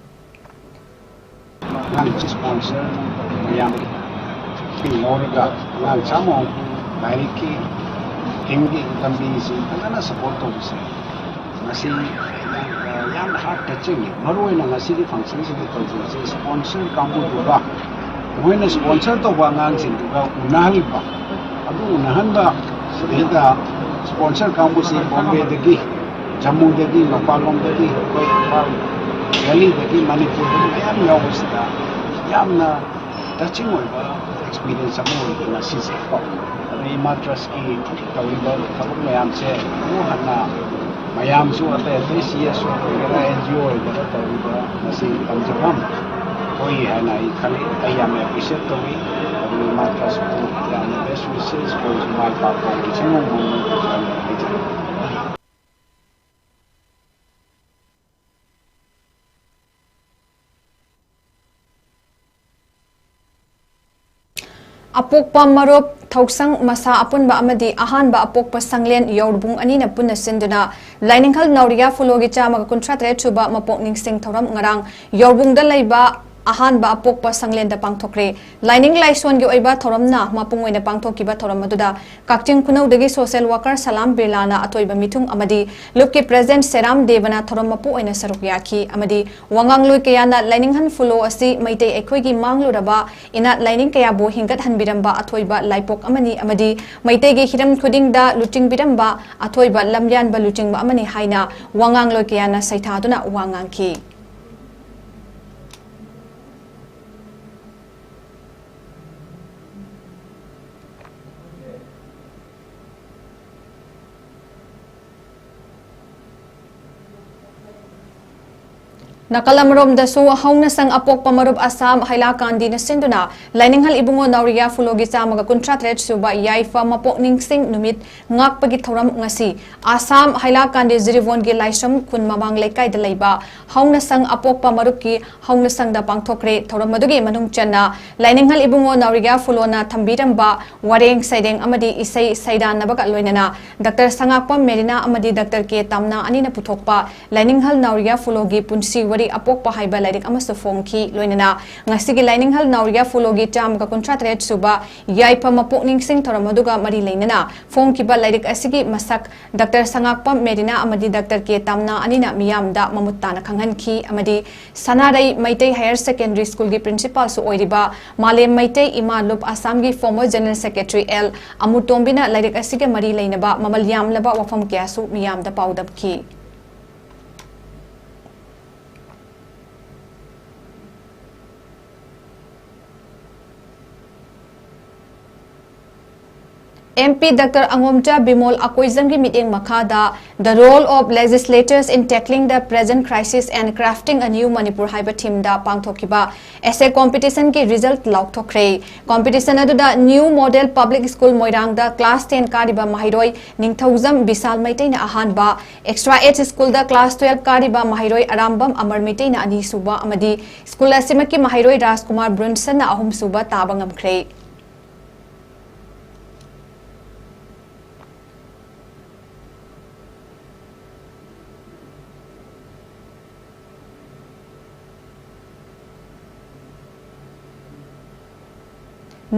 ꯑꯉꯥꯡ sponsor ꯃꯌꯥꯝ ꯂꯧꯔꯒ ꯑꯉꯥꯡ ꯆꯥꯝꯃ ꯍꯨꯝꯐꯨ ꯂꯥꯏꯔꯤꯛꯀꯤ ꯍꯤꯡꯒꯤ ꯂꯝꯕꯤꯁꯤ ꯐꯖꯅ support ꯇꯧꯕꯁꯦ ꯉꯁꯤ ꯌꯥꯝ, ꯌꯥꯝꯅ heart touching ꯑꯣꯏ꯫ ꯃꯔꯨꯑꯣꯏꯅ ꯉꯁꯤꯒꯤ functionꯁꯤꯒꯤ ꯇꯧꯖꯕꯁꯦ sponsor ꯀꯥꯡꯕꯨꯗꯨꯒ, ꯃꯣꯏꯅ sponsor ꯇꯧꯕ ꯑꯉꯥꯡꯁꯤꯡꯗꯨꯒ ꯎꯅꯍꯟꯕ, ꯑꯗꯨ ꯎꯅꯍꯟꯕ ꯁꯤꯗꯩꯗ sponsor ꯀꯥꯡꯕꯨꯁꯤ ꯕꯣꯝꯕꯦꯗꯒꯤ, ꯖꯝꯃꯨꯗꯒꯤ, ꯃꯄꯥꯟꯂꯣꯝꯗꯒꯤ, ꯑꯩꯈꯣꯏ ꯏꯝꯐꯥꯜ ꯚꯦꯂꯤꯗꯒꯤ, ꯃꯅꯤꯄꯨꯔꯗꯒꯤ ꯃꯌꯥꯝ ꯌꯥꯎꯕꯁꯤꯗ ꯌꯥꯝꯅ touching ꯑꯣꯏꯕ experience ꯑꯃ ꯑꯣꯏꯈꯤ ꯉꯁꯤꯁꯦ ꯀꯣ꯫ ꯑꯗ ꯏꯃꯥ Trustꯀꯤ ꯇꯧꯔꯤꯕ ꯊꯕꯛ ꯃꯌꯥꯝꯁꯦ ꯑꯃꯨꯛ ꯍꯟꯅ ꯃꯌꯥꯝꯁꯨ ꯑꯇꯩ ꯑꯇꯩ CSO ꯑꯣꯏꯒꯦꯔꯥ, NGO ꯑꯣꯏꯒꯦꯔꯥ ꯇꯧꯔꯤꯕ ꯃꯁꯤ ꯇꯝꯖꯐꯝ ꯊꯣꯛꯏ ꯍꯥꯏꯅ ꯑꯩ ꯈꯜꯂꯤ꯫ ꯑꯩ ꯌꯥꯝꯅ appreciate ꯇꯧꯏ꯫ ꯑꯗꯨꯅ ꯏꯃꯥ Trustꯄꯨ ꯌꯥꯝꯅ best wishes, ꯑꯩꯈꯣꯏꯁꯨ ꯃꯥꯏ ꯄꯥꯛꯄ ꯑꯣꯏꯁꯅꯨ ꯍꯥꯏꯅ ꯍꯥꯏꯖꯔꯤ꯫ ꯑꯄꯣꯛꯄ ꯃꯔꯨꯞ ꯊꯧꯁꯪ ꯃꯁꯥ ꯑꯄꯨꯟꯕ ꯑꯃꯗꯤ ꯑꯍꯥꯟꯕ ꯑꯄꯣꯛꯄ ꯁꯪꯂꯦꯟ ꯌꯧꯔꯕꯨꯡ ꯑꯅꯤꯅ ꯄꯨꯟꯅ ꯁꯤꯟꯗꯨꯅ ꯂꯥꯏꯅꯤꯡꯊꯧ ꯅꯥꯎꯔꯤꯌꯥ ꯐꯨꯂꯣꯒꯤ ꯆꯥꯝꯃꯒ ꯀꯨꯟꯊ꯭ꯔꯥ ꯇꯔꯦꯠ ꯁꯨꯕ ꯃꯄꯣꯛ ꯅꯤꯡꯁꯤꯡ ꯊꯧꯔꯝ ꯉꯔꯥꯡ ꯌꯧꯔꯕꯨꯡꯗ ꯂꯩꯕ ꯑꯍꯥꯟꯕ ꯑꯄꯣꯛꯄ ꯁꯪꯂꯦꯟꯗ ꯄꯥꯡꯊꯣꯛꯈ꯭ꯔꯦ꯫ ꯂꯥꯏꯅꯤꯡ ꯂꯥꯏꯁꯣꯟꯒꯤ ꯑꯣꯏꯕ ꯊꯧꯔꯝꯅ ꯃꯄꯨꯡ ꯑꯣꯏꯅ ꯄꯥꯡꯊꯣꯛꯈꯤꯕ ꯊꯧꯔꯝ ꯑꯗꯨꯗ ꯀꯛꯆꯤꯡ ꯈꯨꯅꯧꯗꯒꯤ social worker ꯁꯂꯥꯝ ꯕꯤꯔꯂꯥꯅ ꯑꯊꯣꯏꯕ ꯃꯤꯊꯨꯡ ꯑꯃꯗꯤ ꯂꯨꯞꯀꯤ president ꯁꯦꯔꯥꯝ ꯗꯦꯕꯅ ꯊꯧꯔꯝ ꯃꯄꯨ ꯑꯣꯏꯅ ꯁꯔꯨꯛ ꯌꯥꯈꯤ ꯑꯃꯗꯤ ꯋꯥꯉꯥꯡꯂꯣꯏ ꯀꯌꯥꯅ ꯂꯥꯏꯅꯤꯡꯊꯧ ꯐꯨꯂꯣ ꯑꯁꯤ ꯃꯩꯇꯩ ꯑꯩꯈꯣꯏꯒꯤ ꯃꯥꯡꯂꯨꯔꯕ ꯏꯅꯥꯠ ꯂꯥꯏꯅꯤꯡ ꯀꯌꯥꯕꯨ ꯍꯤꯡꯒꯠꯍꯟꯕꯤꯔꯝꯕ ꯑꯊꯣꯏꯕ ꯂꯥꯏꯄꯣꯛ ꯑꯃꯅꯤ ꯑꯃꯗꯤ ꯃꯩꯇꯩꯒꯤ ꯍꯤꯔꯝ ꯈꯨꯗꯤꯡꯗ ꯂꯨꯆꯤꯡꯕꯤꯔꯝꯕ ꯑꯊꯣꯏꯕ ꯂꯝꯌꯥꯟꯕ ꯂꯨꯆꯤꯡꯕ ꯑꯃꯅꯤ ꯍꯥꯏꯅ ꯋꯥꯉꯥꯡꯂꯣꯏ ꯀꯌꯥꯅ ꯁꯩꯊꯥꯗꯨꯅ ꯋꯥ ꯉꯥꯡꯈꯤ꯫ ꯅꯥꯀꯜ ꯑꯃꯔꯣꯝꯗꯁꯨ ꯍꯧꯅꯁꯪ ꯑꯄꯣꯛꯄ ꯃꯔꯨꯞ ꯑꯁꯥꯝ ꯍꯥꯏꯂꯥꯀꯥꯟꯗꯤꯅ ꯁꯤꯟꯗꯨꯅ ꯂꯥꯏꯅꯤꯡꯍꯜ ꯏꯕꯨꯡꯉꯣ ꯅꯥꯎꯔꯤꯌꯥ ꯐꯨꯂꯣꯒꯤ ꯆꯥꯝꯃꯒ ꯀꯨꯟꯊ꯭ꯔꯥ ꯇꯔꯦꯠ ꯁꯨꯕ ꯌꯥꯏꯐ ꯃꯄꯣꯛ ꯅꯤꯡꯁꯤꯡ ꯅꯨꯃꯤꯠ ꯉꯥꯛꯄꯒꯤ ꯊꯧꯔꯝ ꯉꯁꯤ ꯑꯁꯥꯝ ꯍꯥꯏꯂꯥꯀꯥꯟꯗꯤ ꯖꯤꯔꯤꯕꯣꯟꯒꯤ ꯂꯥꯏꯁ꯭ꯔꯝ ꯈꯨꯟ ꯃꯃꯥꯡ ꯂꯩꯀꯥꯏꯗ ꯂꯩꯕ ꯍꯧꯅꯁꯪ ꯑꯄꯣꯛꯄ ꯃꯔꯨꯞꯀꯤ ꯍꯧꯅꯁꯪꯗ ꯄꯥꯡꯊꯣꯛꯈ꯭ꯔꯦ꯫ ꯊꯧꯔꯝ ꯑꯗꯨꯒꯤ ꯃꯅꯨꯡ ꯆꯟꯅ ꯂꯥꯏꯅꯤꯡꯍꯜ ꯏꯕꯨꯡꯉꯣ ꯅꯥꯎꯔꯤꯌꯥ ꯐꯨꯂꯣꯅ ꯊꯝꯕꯤꯔꯝꯕ ꯋꯥꯔꯦꯡ ꯁꯩꯔꯦꯡ ꯑꯃꯗꯤ ꯏꯁꯩ ꯁꯩꯗꯥꯟꯅꯕꯒ ꯂꯣꯏꯅꯅ ꯗꯥꯛꯇꯔ ꯁꯉꯥꯛꯄꯝ ꯃꯦꯔꯤꯅꯥ ꯑꯃꯗꯤ ꯗꯥꯛꯇꯔ ꯀꯦ ꯇꯥꯝꯅꯥ ꯑꯅꯤꯅ ꯄꯨꯊꯣꯛꯄ ꯂꯥꯏꯅꯤꯡꯍꯜ ꯅꯥꯎꯔꯤꯌꯥ ꯐꯨꯂꯣꯒꯤ ꯄꯨꯟꯁꯤ ꯋꯥꯔꯤ ꯑꯄꯣꯛꯄ ꯍꯥꯏꯕ ꯂꯥꯏꯔꯤꯛ ꯑꯃꯁꯨ ꯐꯣꯡꯈꯤ꯫ ꯂꯣꯏꯅꯅ ꯉꯁꯤꯒꯤ ꯂꯥꯏꯅꯤꯡꯍꯜ ꯅꯥꯎꯔꯤꯌꯥ ꯐꯨꯂꯣꯒꯤ ꯆꯥꯝꯃꯒ ꯀꯨꯟꯊ꯭ꯔꯥ ꯇꯔꯦꯠ ꯁꯨꯕ ꯌꯥꯏꯐ ꯃꯄꯣꯛ ꯅꯤꯡꯁꯤꯡ ꯊꯧꯔꯝ ꯑꯗꯨꯒ ꯃꯔꯤ ꯂꯩꯅꯅ ꯐꯣꯡꯈꯤꯕ ꯂꯥꯏꯔꯤꯛ ꯑꯁꯤꯒꯤ ꯃꯁꯛ ꯗꯥꯛꯇꯔ ꯁꯉꯥꯛꯄꯝ ꯃꯦꯔꯤꯅꯥ ꯑꯃꯗꯤ ꯗꯥꯛꯇꯔ ꯀꯦ ꯇꯥꯝꯅꯥ ꯑꯅꯤꯅ ꯃꯤꯌꯥꯝꯗ ꯃꯃꯨꯠ ꯇꯥꯅ ꯈꯪꯍꯟꯈꯤ ꯑꯃꯗꯤ ꯁꯅꯥꯔꯩ ꯃꯩꯇꯩ ꯍꯥꯌꯔ ꯁꯦꯀꯦꯟꯗꯔꯤ ꯁ꯭ꯀꯨꯜꯒꯤ ꯄ꯭ꯔꯤꯟꯁꯤꯄꯥꯜꯁꯨ ꯑꯣꯏꯔꯤꯕ ꯃꯥꯂꯦꯝ ꯃꯩꯇꯩ ꯏꯃꯥ ꯂꯨꯞ ꯑꯁꯥꯝꯒꯤ ꯐꯣꯔꯃꯔ ꯖꯦꯅꯔꯦꯜ ꯁꯦꯀ꯭ꯔꯦꯇꯔꯤ ꯑꯦꯜ ꯑꯃꯨꯇꯣꯝꯕꯤꯅ ꯂꯥꯏꯔꯤꯛ ꯑꯁꯤꯒ ꯃꯔꯤ ꯂꯩꯅꯕ ꯃꯃꯜ ꯌꯥꯝꯂꯕ ꯋꯥꯐꯝ ꯀꯌꯥꯁꯨ ꯃꯤꯌꯥꯝꯗ ꯄꯥꯎꯗꯝꯈꯤ꯫ ꯑꯦꯝ ꯄꯤ ꯗꯥꯛꯇꯔ ꯑꯉꯣꯝꯆꯥ ꯕꯤꯃꯣꯜ ꯑꯀꯣꯏꯖꯝꯒꯤ ꯃꯤꯠꯌꯦꯡ ꯃꯈꯥꯗ The Role of Legislators in Tackling the Present Crisis and Crafting a New Manipur ꯍꯥꯏꯕ ꯊꯤꯝꯗ ꯄꯥꯡꯊꯣꯛꯈꯤꯕ ꯑꯦꯁꯦ ꯀꯣꯝꯄꯤꯇꯤꯁꯟꯒꯤ ꯔꯤꯖꯜꯠ ꯂꯥꯎꯊꯣꯛꯈ꯭ꯔꯦ꯫ ꯀꯣꯝꯄꯤꯇꯤꯁꯟ ꯑꯗꯨꯗ ꯅ꯭ꯌꯨ ꯃꯣꯗꯦꯜ ꯄꯕ꯭ꯂꯤꯛ ꯁ꯭ꯀꯨꯜ ꯃꯣꯏꯔꯥꯡꯗ ꯀ꯭ꯂꯥꯁ ꯇꯦꯟ ꯀꯥꯔꯤꯕ ꯃꯍꯩꯔꯣꯏ ꯅꯤꯡꯊꯧꯖꯝ ꯕꯤꯁꯥꯜ ꯃꯩꯇꯩꯅ ꯑꯍꯥꯟꯕ, ꯑꯦꯛꯁꯇ꯭ꯔꯥ ꯑꯦꯖ ꯁ꯭ꯀꯨꯜꯗ ꯀ꯭ꯂꯥꯁ ꯇꯨꯌꯦꯜꯞ ꯀꯥꯔꯤꯕ ꯃꯍꯩꯔꯣꯏ ꯑꯔꯥꯝꯕꯝ ꯑꯃꯔ ꯃꯩꯇꯩꯅ ꯑꯅꯤꯁꯨꯕ ꯑꯃꯗꯤ ꯁ꯭ꯀꯨꯜ ꯑꯁꯤꯃꯛꯀꯤ ꯃꯍꯩꯔꯣꯏ ꯔꯥꯖꯀꯨꯃꯥꯔ ꯕ꯭ꯔꯨꯟꯁꯟꯅ ꯑꯍꯨꯝꯁꯨꯕ ꯇꯥꯕ ꯉꯝꯈ꯭ꯔꯦ꯫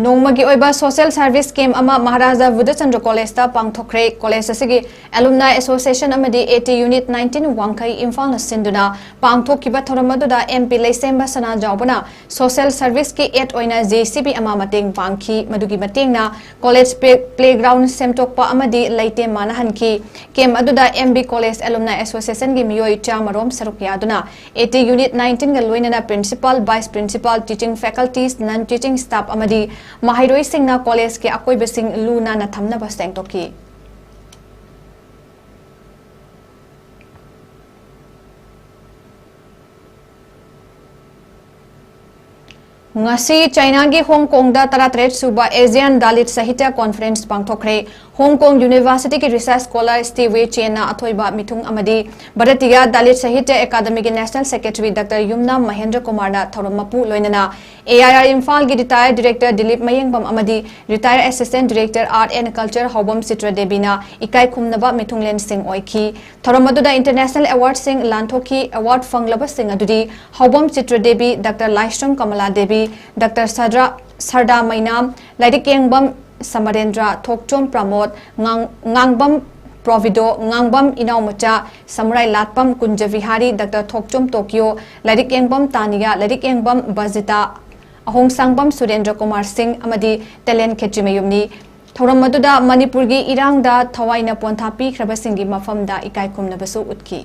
ꯅꯣꯡꯃꯒꯤ ꯑꯣꯏꯕ ꯁꯣꯁꯤꯌꯦꯜ ꯁꯔꯚꯤꯁ ꯀꯦꯝꯞ ꯑꯃ ꯃꯍꯥꯔꯥꯖꯥ ꯕꯨꯙꯆꯟꯗ꯭ꯔ ꯀꯣꯂꯦꯖꯇ ꯄꯥꯡꯊꯣꯛꯈ꯭ꯔꯦ꯫ ꯀꯣꯂꯦꯖ ꯑꯁꯤꯒꯤ ꯑꯦꯂꯨꯝꯅꯥꯏ ꯑꯦꯁꯣꯁꯤꯌꯦꯁꯟ ꯑꯃꯗꯤ ꯑꯦ ꯇꯤ ꯌꯨꯅꯤꯠ ꯅꯥꯏꯟꯇꯤꯟ ꯋꯥꯡꯈꯩ ꯏꯝꯐꯥꯜꯅ ꯁꯤꯟꯗꯨꯅ ꯄꯥꯡꯊꯣꯛꯈꯤꯕ ꯊꯧꯔꯝ ꯑꯗꯨꯗ ꯑꯦꯝ ꯄꯤ ꯂꯩꯁꯦꯝꯕ ꯁꯅꯥꯖꯥꯎꯕꯅ ꯁꯣꯁꯤꯌꯦꯜ ꯁꯔꯚꯤꯁꯀꯤ ꯑꯦꯗ ꯑꯣꯏꯅ ꯖꯦ ꯁꯤ ꯕꯤ ꯑꯃ ꯃꯇꯦꯡ ꯄꯥꯡꯈꯤ꯫ ꯃꯗꯨꯒꯤ ꯃꯇꯦꯡꯅ ꯀꯣꯂꯦꯖ ꯄ꯭ꯂꯦ-, ꯄ꯭ꯂꯦꯒ꯭ꯔꯥꯎꯟ ꯁꯦꯝꯗꯣꯛꯄ ꯑꯃꯗꯤ ꯂꯩꯇꯦꯝ ꯃꯥꯟꯅꯍꯟꯈꯤ꯫ ꯀꯦꯝꯞ ꯑꯗꯨꯗ ꯑꯦꯝ ꯕꯤ ꯀꯣꯂꯦꯖ ꯑꯦꯂꯨꯝꯅꯥꯏ ꯑꯦꯁꯣꯁꯤꯌꯦꯁꯟꯒꯤ ꯃꯤꯑꯣꯏ ꯆꯥꯝꯃ ꯔꯣꯝ ꯁꯔꯨꯛ ꯌꯥꯗꯨꯅ ꯑꯦ ꯇꯤ ꯌꯨꯅꯤꯠ ꯅꯥꯏꯟꯇꯤꯟꯒ ꯂꯣꯏꯅꯅ principal, vice principal, teaching faculties, non teaching staff ꯑꯃꯗꯤ ꯃꯍꯩꯔꯣꯏꯁꯤꯡꯅ ꯀꯣꯂꯦꯖꯀꯤ ꯑꯀꯣꯏꯕꯁꯤꯡ ꯂꯨ ꯅꯥꯟꯅ ꯊꯝꯅꯕ ꯁꯦꯡꯗꯣꯛꯈꯤ꯫ ꯉꯁꯤ ꯆꯥꯏꯅꯥꯒꯤ ꯍꯣꯡ ꯀꯣꯡꯗ ꯇꯔꯥꯇꯔꯦꯠ ꯁꯨꯕ ꯑꯦꯁꯤꯌꯥꯟ ꯗꯥꯂꯤꯠ ꯁꯥꯍꯤꯇ꯭ꯌ ꯀꯣꯟꯐꯔꯦꯟꯁ ꯄꯥꯡꯊꯣꯛꯈ꯭ꯔꯦ꯫ ꯍꯣꯡ ꯀꯣꯡ ꯌꯨꯅꯤꯚꯔꯁꯤꯇꯤꯒꯤ ꯔꯤꯁꯔꯆ ꯁ꯭ꯀꯣꯂꯔ ꯁ꯭ꯇꯤꯋꯦ ꯆꯦꯟꯅ ꯑꯊꯣꯏꯕ ꯃꯤꯊꯨꯡ ꯑꯃꯗꯤ ꯚꯥꯔꯇꯤꯌꯥ ꯗꯥꯂꯤꯠ ꯁꯥꯍꯤꯇ꯭ꯌ ꯑꯦꯀꯥꯗꯃꯤꯒꯤ national secretary doctor Yumnam Mahendra ꯀꯨꯃꯥꯔꯅ ꯊꯧꯔꯝ ꯃꯄꯨ ꯂꯣꯏꯅꯅ ꯑꯦ ꯑꯥꯏ ꯑꯥꯔ ꯏꯝꯐꯥꯜꯒꯤ ꯔꯤꯇꯥꯌꯔ ꯗꯤꯔꯦꯛꯇꯔ ꯗꯤꯂꯤꯞ ꯃꯌꯦꯡꯕꯝ ꯑꯃꯗꯤ retired assistant director art and culture Haobam Chitra ꯗꯦꯕꯤꯅ ꯏꯀꯥꯏ ꯈꯨꯝꯅꯕ ꯃꯤꯊꯨꯡꯂꯦꯟꯁꯤꯡ ꯑꯣꯏꯈꯤ꯫ ꯊꯧꯔꯝ ꯑꯗꯨꯗ ꯏꯟꯇꯔꯅꯦꯁꯅꯦꯜ ꯑꯦꯋꯥꯔꯗꯁꯤꯡ ꯂꯥꯟꯊꯣꯛꯈꯤ꯫ ꯑꯦꯋꯥꯔꯗ ꯐꯪꯂꯕꯁꯤꯡ ꯑꯗꯨꯗꯤ ꯍꯥꯎꯕꯝ ꯆꯤꯇ꯭ꯔ ꯗꯦꯕꯤ, ꯗꯥꯛꯇꯔ ꯂꯥꯏꯁ꯭ꯔꯝ ꯀꯃꯂꯥ ꯗꯦꯕꯤ, ꯗꯥꯛꯇꯔ ꯁꯗ꯭ꯔꯥ, ꯁꯔꯗꯥ ꯃꯩꯅꯥꯝ, ꯂꯥꯏꯔꯤꯛ ꯌꯦꯡꯕꯝ ꯁꯃꯔꯦꯟꯗ꯭ꯔ, ꯊꯣꯛꯆꯣꯝ ꯄ꯭ꯔꯃꯣꯗ, ꯉꯥꯡ-, ꯉꯥꯡꯕꯝ ꯄ꯭ꯔꯣꯚꯤꯗꯣ, ꯉꯥꯡꯕꯝ ꯏꯅꯥꯎꯃꯆꯥ, ꯁꯃꯨꯔꯥꯏ ꯂꯥꯠꯄꯝ ꯀꯨꯟꯖ ꯕꯤꯍꯥꯔꯤ, ꯗꯥꯛꯇꯔ ꯊꯣꯛꯆꯣꯝ ꯇꯣꯀꯤꯌꯣ, ꯂꯥꯏꯔꯤꯛ ꯌꯦꯡꯕꯝ ꯇꯥꯅꯤꯌꯥ, ꯂꯥꯏꯔꯤꯛ ꯌꯦꯡꯕꯝ ꯕꯖꯤꯇꯥ, ꯑꯍꯣꯡꯁꯥꯡꯕꯝ ꯁꯨꯔꯦꯟꯗ꯭ꯔ ꯀꯨꯃꯥꯔ ꯁꯤꯡ ꯑꯃꯗꯤ ꯇꯦꯂꯦꯟ ꯈꯦꯇ꯭ꯔꯤꯃꯌꯨꯝꯅꯤ꯫ ꯊꯧꯔꯝ ꯑꯗꯨꯗ ꯃꯅꯤꯄꯨꯔꯒꯤ ꯏꯔꯥꯡꯗ ꯊꯋꯥꯏꯅ ꯄꯣꯟꯊꯥ ꯄꯤꯈ꯭ꯔꯕꯁꯤꯡꯒꯤ ꯃꯐꯝꯗ ꯏꯀꯥꯏ ꯈꯨꯝꯅꯕꯁꯨ ꯎꯠꯈꯤ꯫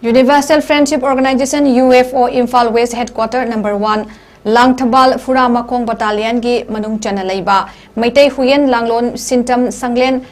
Universal Friendship Organization, U F O, Imphal West Headquarter number one, Langthabal ꯐꯨꯔꯥ ꯃꯈꯣꯡ ꯕꯇꯥꯂꯤꯌꯟꯒꯤ ꯃꯅꯨꯡ ꯆꯟꯅ ꯂꯩꯕ Meitei Huyen Langlon Sintam Shanglen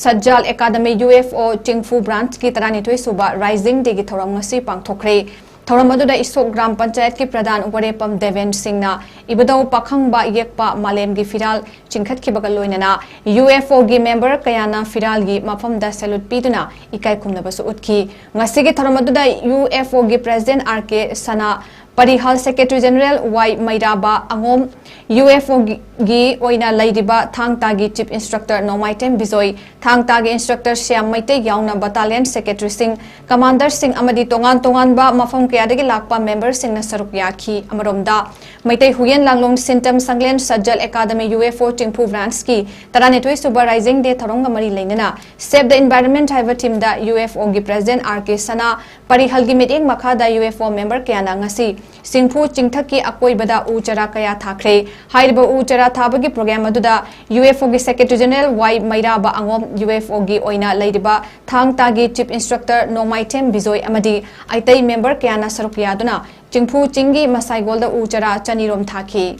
Satjal academy, U F O, Chingphu ꯕ꯭ꯔꯥꯟꯆꯀꯤ ꯇꯔꯥꯅꯤꯊꯣꯏ ꯁꯨꯕ ꯔꯥꯏꯖꯤꯡ ꯗꯦꯒꯤ ꯊꯧꯔꯝ ꯉꯁꯤ ꯄꯥꯡꯊꯣꯛꯈ꯭ꯔꯦ꯫ ꯊꯧꯔꯝ ꯑꯗꯨꯗ ꯏꯁꯣꯛ ꯒ꯭ꯔꯥꯝ ꯄꯟꯆꯥꯌꯠꯀꯤ ꯄ꯭ꯔꯙꯥꯟ ꯋꯥꯔꯦꯄꯝ ꯗꯦꯕꯦꯟ ꯁꯤꯡꯅ ꯏꯕꯨꯙꯧ ꯄꯥꯈꯪꯕ ꯌꯦꯛꯄ ꯃꯥꯂꯦꯝꯒꯤ ꯐꯤꯔꯥꯜ ꯆꯤꯡꯈꯠꯈꯤꯕꯒ ꯂꯣꯏꯅꯅ U F O ꯒꯤ ꯃꯦꯝꯕꯔ ꯀꯌꯥꯅ ꯐꯤꯔꯥꯜꯒꯤ ꯃꯐꯝꯗ salute ꯄꯤꯗꯨꯅ ꯏꯀꯥꯏ ꯈꯨꯝꯅꯕꯁꯨ ꯎꯠꯈꯤ꯫ ꯉꯁꯤꯒꯤ ꯊꯧꯔꯝ ꯑꯗꯨꯗ U F O ꯒꯤ president R K ꯁꯅꯥ, ꯄꯔꯤꯍꯥꯜ secretary general ꯋꯥꯏ ꯃꯩꯔꯥꯕ ꯑꯉꯣꯝ, U F O ꯒꯤ, ꯒꯤ ꯑꯣꯏꯅ ꯂꯩꯔꯤꯕ ꯊꯥꯡ ꯇꯥꯒꯤ chief instructor ꯅꯣꯡꯃꯥꯏꯊꯦꯝ ꯕꯤꯖꯣꯏ, ꯊꯥꯡ ꯇꯥꯒꯤ instructor ꯁ꯭ꯌꯥꯝ ꯃꯩꯇꯩ ꯌꯥꯎꯅ battalion secretaryꯁꯤꯡ, commanderꯁꯤꯡ ꯑꯃꯗꯤ ꯇꯣꯉꯥꯟ ꯇꯣꯉꯥꯟꯕ ꯃꯐꯝ ꯀꯌꯥꯗꯒꯤ ꯂꯥꯛꯄ memberꯁꯤꯡꯅ ꯁꯔꯨꯛ ꯌꯥꯈꯤ꯫ ꯑꯃꯔꯣꯝꯗ, Meitei Huyen Langlon Sintam Shanglen Satjal academy, U F O Chingphu branchꯀꯤ ꯇꯔꯥꯅꯤꯊꯣꯏ ꯁꯨꯕ Rising Day ꯊꯧꯔꯝꯒ ꯃꯔꯤ ꯂꯩꯅꯅ Save the Environment ꯍꯥꯏꯕ themeꯗ U F O ꯒꯤ president R K ꯁꯅꯥ, ꯄꯔꯤꯍꯜꯒꯤ ꯃꯤꯠꯌꯦꯡ ꯃꯈꯥꯗ U F O member ꯀꯌꯥꯅ ꯉꯁꯤ ꯆꯤꯡꯐꯨ ꯆꯤꯡꯊꯛꯀꯤ ꯑꯀꯣꯏꯕꯗ ꯎ ꯆꯥꯔꯥ ꯀꯌꯥ ꯊꯥꯈ꯭ꯔꯦ꯫ ꯍꯥꯏꯔꯤꯕ ꯎ ꯆꯥꯔꯥ ꯊꯥꯕꯒꯤ program ꯑꯗꯨꯗ U F O ꯒꯤ secretary general ꯋꯥꯏ ꯃꯩꯔꯥꯕ ꯑꯉꯣꯝ, U F O ꯒꯤ ꯑꯣꯏꯅ ꯂꯩꯔꯤꯕ ꯊꯥꯡ ꯇꯥꯒꯤ chief instructor ꯅꯣꯡꯃꯥꯏꯊꯦꯝ ꯕꯤꯖꯣꯏ ꯑꯃꯗꯤ ꯑꯇꯩ member ꯀꯌꯥꯅ ꯁꯔꯨꯛ ꯌꯥꯗꯨꯅ ꯆꯤꯡꯐꯨ ꯆꯤꯡꯒꯤ ꯃꯁꯥꯏꯒꯣꯜꯗ ꯎ ꯆꯥꯔꯥ ꯆꯅꯤꯔꯣꯝ ꯊꯥꯈꯤ꯫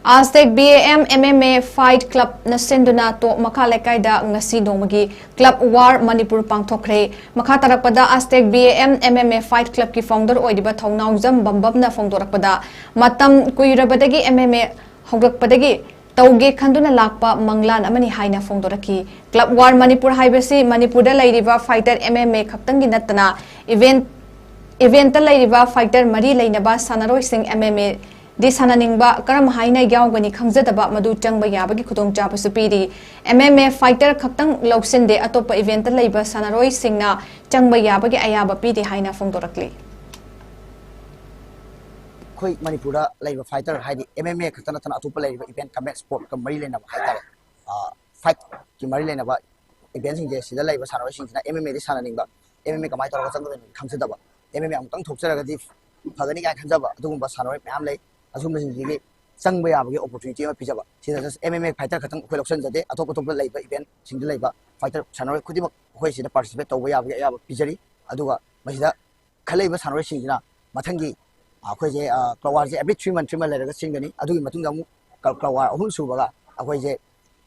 Aztec B A M M M A Fight Club ꯅ ꯁꯤꯟꯗꯨꯅ ꯇꯣꯞ ꯃꯈꯥ ꯂꯩꯀꯥꯏꯗ ꯉꯁꯤ ꯅꯣꯡꯃꯒꯤ Club War ꯃꯅꯤꯄꯨꯔ ꯄꯥꯡꯊꯣꯛꯈ꯭ꯔꯦ꯫ ꯃꯈꯥ ꯇꯥꯔꯛꯄꯗ Aztec B A M M M A Fight Club ꯀꯤ founder ꯑꯣꯏꯔꯤꯕ ꯊꯧꯅꯥꯎꯖꯝ ꯕꯝꯕꯝꯅ ꯐꯣꯡꯗꯣꯔꯛꯄꯗ, ꯃꯇꯝ ꯀꯨꯏꯔꯕꯗꯒꯤ M M A ꯍꯧꯔꯛꯄꯗꯒꯤ ꯇꯧꯒꯦ ꯈꯟꯗꯨꯅ ꯂꯥꯛꯄ ꯃꯪꯂꯥꯟ ꯑꯃꯅꯤ ꯍꯥꯏꯅ ꯐꯣꯡꯗꯣꯔꯛꯈꯤ꯫ Club War ꯃꯅꯤꯄꯨꯔ ꯍꯥꯏꯕꯁꯤ ꯃꯅꯤꯄꯨꯔꯗ ꯂꯩꯔꯤꯕ fighter M M A ꯈꯛꯇꯪꯒꯤ ꯅꯠꯇꯅ, event, event ꯇ ꯂꯩꯔꯤꯕ fighter ꯃꯔꯤ ꯂꯩꯅꯕ ꯁꯥꯟꯅꯔꯣꯏꯁꯤꯡ M M A ꯗꯤ ꯁꯥꯟꯅꯅꯤꯡꯕ, ꯀꯔꯝ ꯍꯥꯏꯅ ꯌꯥꯎꯒꯅꯤ ꯈꯪꯖꯗꯕ, ꯃꯗꯨ ꯆꯪꯕ ꯌꯥꯕꯒꯤ ꯈꯨꯗꯣꯡꯆꯥꯕꯁꯨ ꯄꯤꯔꯤ꯫ M M A fighter ꯈꯛꯇꯪ ꯂꯧꯁꯤꯟꯗꯦ, ꯑꯇꯣꯞꯄ event ꯇ ꯂꯩꯕ ꯁꯥꯟꯅꯔꯣꯏꯁꯤꯡꯅ ꯆꯪꯕ ꯌꯥꯕꯒꯤ ꯑꯌꯥꯕ ꯄꯤꯔꯤ ꯍꯥꯏꯅ ꯐꯣꯡꯗꯣꯔꯛꯂꯤ꯫ ꯑꯩꯈꯣꯏ ꯃꯅꯤꯄꯨꯔꯗ ꯂꯩꯕ fighter, ꯍꯥꯏꯗꯤ M M A ꯈꯛꯇ ꯅꯠꯇꯅ ꯑꯇꯣꯞꯄ ꯂꯩꯔꯤꯕ event, combat sport ꯀ ꯃꯔꯤ ꯂꯩꯅꯕ ꯍꯥꯏꯇꯥꯔꯦ, fight ꯀꯤ ꯃꯔꯤ ꯂꯩꯅꯕ event ꯁꯤꯡꯁꯦ, ꯁꯤꯗ ꯂꯩꯕ ꯁꯥꯟꯅꯔꯣꯏꯁꯤꯡꯁꯤꯅ M M A ꯗꯤ ꯁꯥꯟꯅꯅꯤꯡꯕ, M M A ꯀꯃꯥꯏꯅ ꯇꯧꯔꯒ ꯆꯪꯒꯗꯣꯏꯅꯣ ꯈꯪꯖꯗꯕ, M M A ꯑꯃꯨꯛꯇꯪ ꯊꯣꯛꯆꯔꯒꯗꯤ ꯐꯒꯅꯤ ꯀꯥꯏꯅ ꯈꯟꯖꯕ, ꯑꯗꯨꯒꯨꯝꯕ ꯁꯥꯟꯅꯔꯣꯏ ꯃꯌꯥꯝ ꯂꯩ꯫ ꯑꯁꯨꯝꯕꯁꯤꯡꯁꯤꯒꯤ ꯆꯪꯕ ꯌꯥꯕꯒꯤ opportunity ꯑꯃ ꯄꯤꯖꯕ꯫ ꯁꯤꯗ just M M A fighter ꯈꯛꯇꯪ ꯑꯩꯈꯣꯏ ꯂꯧꯁꯤꯟꯖꯗꯦ, ꯑꯇꯣꯞ ꯑꯇꯣꯞꯄ ꯂꯩꯕ event ꯁꯤꯡꯗ ꯂꯩꯕ fighter ꯁꯥꯟꯅꯔꯣꯏ ꯈꯨꯗꯤꯡꯃꯛ ꯑꯩꯈꯣꯏ ꯁꯤꯗ participate ꯇꯧꯕ ꯌꯥꯕꯒꯤ ꯑꯌꯥꯕ ꯄꯤꯖꯔꯤ꯫ ꯑꯗꯨꯒ ꯃꯁꯤꯗ ꯈꯜꯂꯛꯏꯕ ꯁꯥꯟꯅꯔꯣꯏꯁꯤꯡꯁꯤꯅ ꯃꯊꯪꯒꯤ, ꯑ, ꯑꯩꯈꯣꯏꯁꯦ, ꯑ, Club War ꯁꯦ every three month, three month ꯂꯩꯔꯒ ꯁꯤꯟꯒꯅꯤ꯫ ꯑꯗꯨꯒꯤ ꯃꯇꯨꯡꯗ ꯑꯃꯨꯛ Club War ꯑꯍꯨꯝ ꯁꯨꯕꯒ ꯑꯩꯈꯣꯏꯁꯦ,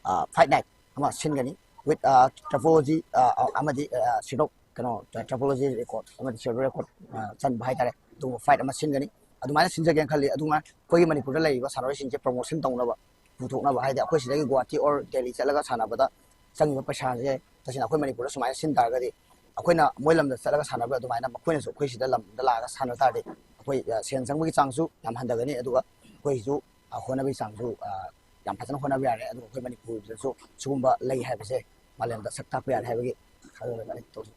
ꯑ, fight night ꯑꯃ ꯁꯤꯟꯒꯅꯤ with, ꯑ, Trapology, ꯑ, ꯑ, ꯑꯃꯗꯤ, ꯑ, ꯁꯤꯗꯣꯛ ꯀꯩꯅꯣ, Trapology record ꯑꯃꯗꯤ silver record, ꯑ, ꯆꯟꯕ ꯍꯥꯏꯇꯥꯔꯦ, ꯑꯗꯨꯒꯨꯝꯕ fight ꯑꯃ ꯁꯤꯟꯒꯅꯤ꯫ ꯑꯗꯨꯃꯥꯏꯅ ꯁꯤꯟꯖꯒꯦꯅ ꯈꯜꯂꯤ꯫ ꯑꯗꯨꯃꯥꯏꯅ ꯑꯩꯈꯣꯏꯒꯤ ꯃꯅꯤꯄꯨꯔꯗ ꯂꯩꯔꯤꯕ ꯁꯥꯟꯅꯔꯣꯏꯁꯤꯡꯁꯦ promotion ꯇꯧꯅꯕ, ꯄꯨꯊꯣꯛꯅꯕ, ꯍꯥꯏꯗꯤ ꯑꯩꯈꯣꯏ ꯁꯤꯗꯒꯤ ꯒꯨꯋꯥꯍꯥꯇꯤ or ꯗꯦꯜꯂꯤ ꯆꯠꯂꯒ ꯁꯥꯟꯅꯕꯗ ꯆꯪꯉꯤꯕ ꯄꯩꯁꯥꯁꯦ ꯇꯁꯦꯡꯅ ꯑꯩꯈꯣꯏ ꯃꯅꯤꯄꯨꯔꯗ ꯁꯨꯃꯥꯏꯅ ꯁꯤꯟ ꯇꯥꯔꯒꯗꯤ, ꯑꯩꯈꯣꯏꯅ ꯃꯣꯏ ꯂꯝꯗ ꯆꯠꯂꯒ ꯁꯥꯟꯅꯕ ꯑꯗꯨꯃꯥꯏꯅ ꯃꯈꯣꯏꯅꯁꯨ ꯑꯩꯈꯣꯏ ꯁꯤꯗ ꯂꯝꯗ ꯂꯥꯛꯑꯒ ꯁꯥꯟꯅ ꯇꯥꯔꯗꯤ, ꯑꯩꯈꯣꯏ, ꯑ, ꯁꯦꯟ ꯆꯪꯕꯒꯤ ꯆꯥꯡꯁꯨ ꯌꯥꯝ ꯍꯟꯊꯒꯅꯤ, ꯑꯗꯨꯒ ꯑꯩꯈꯣꯏꯒꯤꯁꯨ, ꯑ, ꯍꯣꯠꯅꯕꯒꯤ ꯆꯥꯡꯁꯨ, ꯑ, ꯌꯥꯝ ꯐꯖꯅ ꯍꯣꯠꯅꯕ ꯌꯥꯔꯦ꯫ ꯑꯗꯨꯒ ꯑꯩꯈꯣꯏ ꯃꯅꯤꯄꯨꯔꯗꯁꯨ ꯁꯤꯒꯨꯝꯕ ꯂꯩ ꯍꯥꯏꯕꯁꯦ ꯃꯥꯂꯦꯝꯗ ꯁꯛ ꯇꯥꯛꯄ ꯌꯥꯔꯦ ꯍꯥꯏꯕꯒꯤ ꯈꯜꯂꯒ ꯑꯩ ꯇꯧꯖꯩ꯫